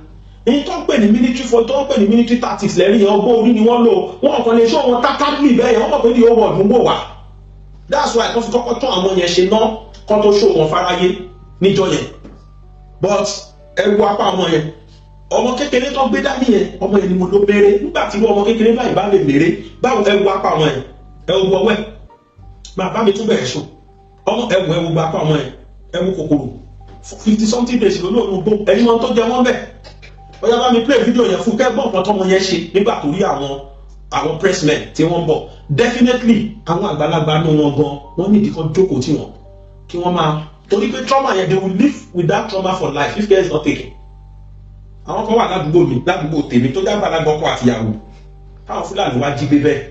S2: Èyí tó ń pè ní military for, tó ń pè ní military tactics lẹ́rìí yẹn, ọgbọ́n orí ni wọ́n lò. Wọ́n kàn lè ṣó wọn tátàlì bẹ́ẹ̀ yẹn. Wọ́n mọ̀ pé ní owó ọdún wò wá. That's why kó fi kọ́kọ́ tún àwọn yẹn ṣe ná kó tó ṣó wọn fáráyé níjọ́ yẹn. But ẹ wo apá ọmọ yẹn, ọmọ kékeré tó gbé dání yẹn, ọmọ yẹn ni mo ló méré. Nígbà tí ọmọ kékeré báyìí bá lè méré báwo? Ẹ wo apá ọmọ yẹn, ẹ wo ọwọ́ ẹ. Bàbá mi tún bẹ̀rẹ̀ sùn ọmọ. Ẹ wo, ẹ wo apá ọmọ yẹn, ẹ wo kòkòrò. 50 something days ló lóun gbó ẹni wọn tó jẹ wọn bẹ́ẹ̀. Ọyá, bá mi play video yẹn fún kẹ́gbọ́n nǹkan tọ́mọ yẹn ṣe nígbà tó rí àwọn pressmen tí wọ́n ń bọ̀. Definitely, àwọn àgbàlagbà nù wọn gan, wọ́n nídìí kan jókòó tí wọ́n kí wọ́n máa, torí pé trauma yẹn, they will live with that trauma for life if care is not taken. Àwọn kan wà ládùúgbò mi, ládùúgbò tèmi, tó jẹ́ àgbàlagbà, ọkọ àtìyàwó, táwọn Fúlàní wá jí gbé bẹ́ẹ̀.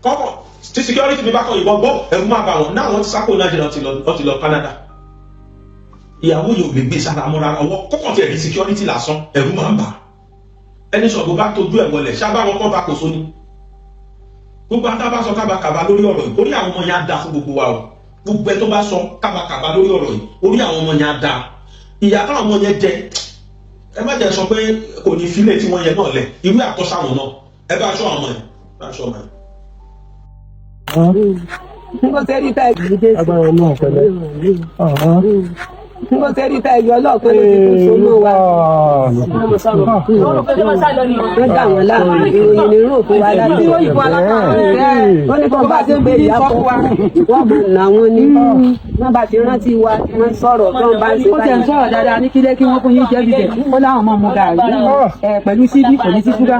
S2: Kọ́kọ́ tí security mi bá kọ́ ìbọn gbọ́, ẹ̀rù máa bà wọ́n náà. Wọ́n ti sáko Nàìjíríà, wọ́n ti lọ Canada. Ìyàwó yóò lè gbé sára mọ́ra ọwọ́ kọ́kọ́ tiẹ̀ ní security lásán, ẹ̀rù máa ń bà. Ẹni sọ̀gbọ́n bá tójú ẹ̀ wọlé ṣábà wọn kọ́ bá kò sóní. Gbogbo ata bá sọ kábàkàbà lórí ọ̀rọ̀ yìí, orí àwọn ọmọ yẹn á da fún gbogbo wa o. Gbogbo ẹ tó bá sọ kábàkàbà lórí ọ̀rọ̀ yìí, orí àwọn ọmọ yẹn á da. Ìyà táwọn ọmọ yẹn jẹ, ẹ má jẹ́ sọ pé kò ní filẹ̀ tí wọ́n yẹn náà lẹ̀ irú àtọ́sáwọn náà. Ẹ bá aṣọ àwọn ọmọ yẹn, bá aṣọ ọmọ yẹn.
S3: Mo ṣe rí táì
S4: Agbára Ọlọ́run, pẹ̀lẹ́.
S3: Mo ṣe rí táì yọ ọlọ́ọ̀kan ló ti tún so mọ́ wa. Wọ́n dà wọ́n láàmú. Ìròyìn ní rò fún wa láti ó ní kó bá ti ń gbé ìyá kọ́ wọ́n mọ̀ nà wọ́n ní wọ́n bá ti rántí wa, wọ́n sọ̀rọ̀ tó ń bá ń ṣe.
S5: Ó tiẹ̀ ń sọ̀rọ̀ dáadáa ní kílé kí wọ́n fún yín jẹ́ bíbẹ̀. Ó láwọn ọmọ mu gàrí ẹ̀ pẹ̀lú síbí, kò ní sí ṣúgà.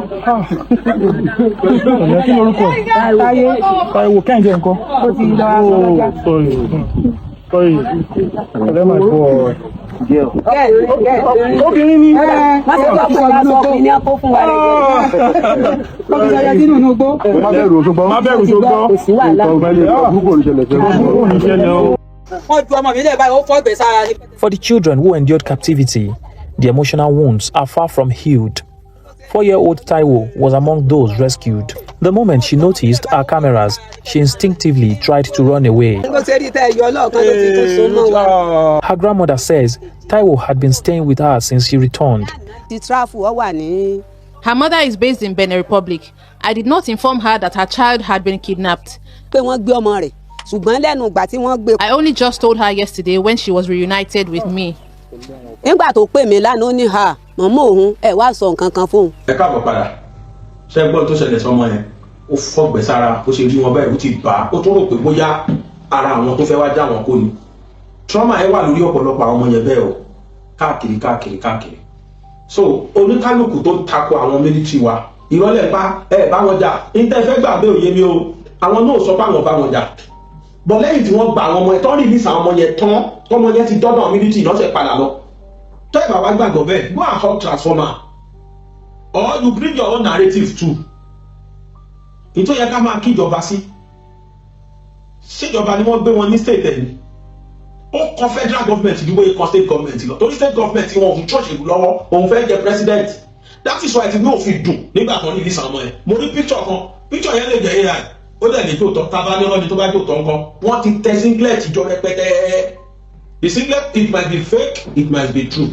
S4: Pẹ̀lẹ́, kí lorúkọ ẹ̀?
S5: Táyé.
S4: Táíwò. Kẹ́hìndé ńkọ́?
S5: Ó ti lọ aṣọ lọ́jà.
S4: Sorry, sorry, pẹ̀lẹ́, my boy. Obìnrin ni.
S3: Wọ́n ṣe gbọ́ pé aṣọ ọkùnrin ní ọkọ̀ fún wa rẹ̀.
S5: Ó fi ṣọyẹ sínú inú igbó.
S4: Má bẹ̀rù o, ṣùgbọ́n má bẹ̀rù, ṣùgbọ́n
S3: Kò sí wàhálà.
S4: Nǹkan ò ní ṣẹlẹ̀ o.
S5: Wọ́n ju ọmọ mi lẹ̀ báyìí, ó fọ́ ìgbẹ́ sára ni.
S6: For the children who endured captivity, the emotional wounds are far from healed. 4-year-old Taiwo was among those rescued. The moment she noticed our cameras, she instinctively tried to run away.
S3: Mo ṣe rí táì yọ ọlọ́ọ̀kan ló ti tún so mọ́ wa.
S6: Her grandmother says Taiwo had been staying with her since she returned.
S3: Ti travel, ọ wà ní.
S7: Her mother is based in Benin Republic. I did not inform her that her child had been kidnapped.
S3: Pé wọ́n gbé ọmọ rẹ̀, ṣùgbọ́n lẹ́nu ìgbà tí wọ́n gbé.
S7: I only just told her yesterday when she was reunited with me.
S3: Nígbà tó pè mí lánàá, ó ní ha mọ̀mọ́ òun ẹ̀ wá sọ nǹkan kan fóun.
S2: Ẹ káàbọ̀ padà. Ṣé gbọ́n tó ṣẹlẹ̀ sọmọ yẹn? Ó fọ́gbẹ́ sára. Ó ṣe rí wọn báyìí, ó ti bà á. Ó tún rò pé bóyá ara àwọn tó fẹ́ wá já wọn kó ni. Trauma ẹ wà lórí ọ̀pọ̀lọpọ̀ àwọn ọmọ yẹn bẹ́ẹ̀ o, káàkiri káàkiri káàkiri. So oníkálukú tó ń takò àwọn military wa, ìrọ̀lẹ́ pa ẹ bá wọn jà níta, ẹ fẹ́ gbà bẹ́ẹ̀, òye mi o. Àwọn náà sọ pé àwọn bá wọn jà bọ̀. Lẹ́yìn tí wọ́n gba àwọn ọmọ yẹn tán, release àwọn ọmọ yẹn tán, tọmọ yẹn ti dọ́dọ̀ military lọ́sẹ̀ padà lọ. Tọ́ ẹ̀ bá wá gbàgbọ́ bẹ́ẹ̀, go and hug transformer or you bring your own narrative too. Nítorí yẹ ká máa kíjọba sí, ṣèjọba ni wọ́n gbé wọn ní state ẹ̀ ni. Ó kọ federal government ju bóyá kọ state government lọ, torí state government wọn òun ṣòṣèlú lọ́wọ́, òun fẹ́ jẹ president. That is why ti ní òfin dùn nígbà kan ní ìlísàn ọmọ yẹn. Mo rí picture kan, picture yẹn lè jẹ́ AI, ó dẹ̀ lè jòótọ́. Tábà ní ọlọ́ni tó bá jòótọ́ ńkọ́? Wọ́n ti tẹ singlet jọ rẹpẹtẹ. The singlet, it might be fake, it might be true.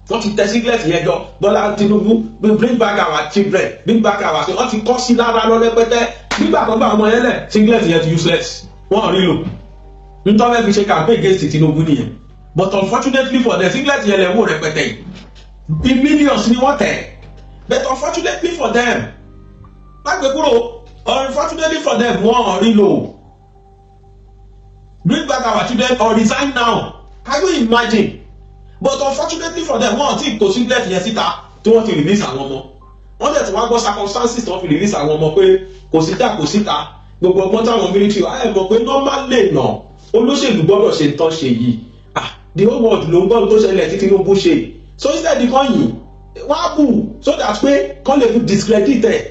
S2: Wọ́n ti tẹ singlet yẹn jọ, "Bọ́lá Tinubu, bring back our children, bring back our." Wọ́n ti kọ́ sí lára lọ rẹpẹtẹ. Nígbà tó bá ọmọ yẹn lẹ̀, singlet yẹn ti useless, wọ́n rí lò. Ntọ́ fẹ́ fi ṣe campaign against Tinubu nìyẹn. But unfortunately for them, singlet yẹn lẹ̀ wò rẹpẹtẹ yìí, in millions ni wọ́n tẹ̀. But unfortunately for them, má gbé kúrò, unfortunately for them, wọ́n rí lò. "Bring back our children or resign now." Can you imagine? But unfortunately for them, wọ́n ti kò singlet yẹn síta tí wọ́n ti release àwọn ọmọ. Wọ́n dẹ̀ tún wá gbọ́ circumstances tí wọ́n fi release àwọn ọmọ, pé kò síta, kò síta, gbogbo ọgbọ́n táwọn military wa ẹ̀ mọ̀ pé normal lè nà olóṣèlú gbọ́dọ̀ ṣe tán ṣe yìí. Ah, the whole world ló ń gbọ́ tó ṣẹlẹ̀ tí Tinubu ṣe. So instead kan yìí wọ́n á bù so that pé kán lè fi discredit ẹ̀.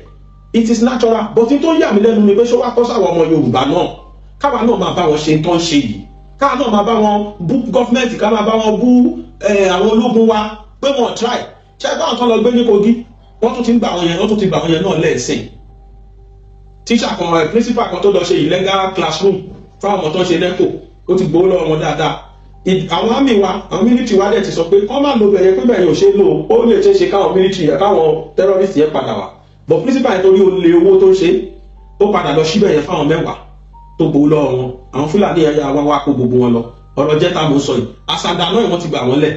S2: It is natural. But n tó yà mí lẹ́nu ni pé ṣó wá tọ́ sáwọn ọmọ Yorùbá náà, káwa náà máa bá wọn ṣe tán ṣe yìí, káwa náà máa bá wọn bú government, ká máa bá wọn bú àwọn ológun wa pé wọn try? Ṣé báwọn kan lọ gbé ní Kogi, wọ́n tún ti ń gbà àwọn yẹn, wọ́n tún ti gbà àwọn yẹn náà lẹ́ẹ̀sìn. Tíṣà kan, principal kan tó lọ ṣe illegal classroom fáwọn ọmọ tó ń ṣe NECO, ó ti gbowó lọ́wọ́ wọn dáadáa. Àwọn army wa, àwọn military wa dẹ̀ ti sọ pé kọ́ máa lo bẹ̀yẹ, pé bẹ̀yẹ ò ṣe lò, ó lè ṣe é ṣe káwọn military yẹn, káwọn terrorist yẹn padà wá. But principal yẹn, torí ó lé owó tó ń ṣe, ó padà lọ síbẹ̀ yẹn fáwọn 10 tó gbowó lọ́wọ́ wọn. Àwọn Fúlàní ẹ̀yà wa wá kó gbogbo wọn lọ. Ọ̀rọ̀ jẹ́ta mo sọ yìí, àsàdà náà wọ́n ti gbà wọ́n lẹ̀.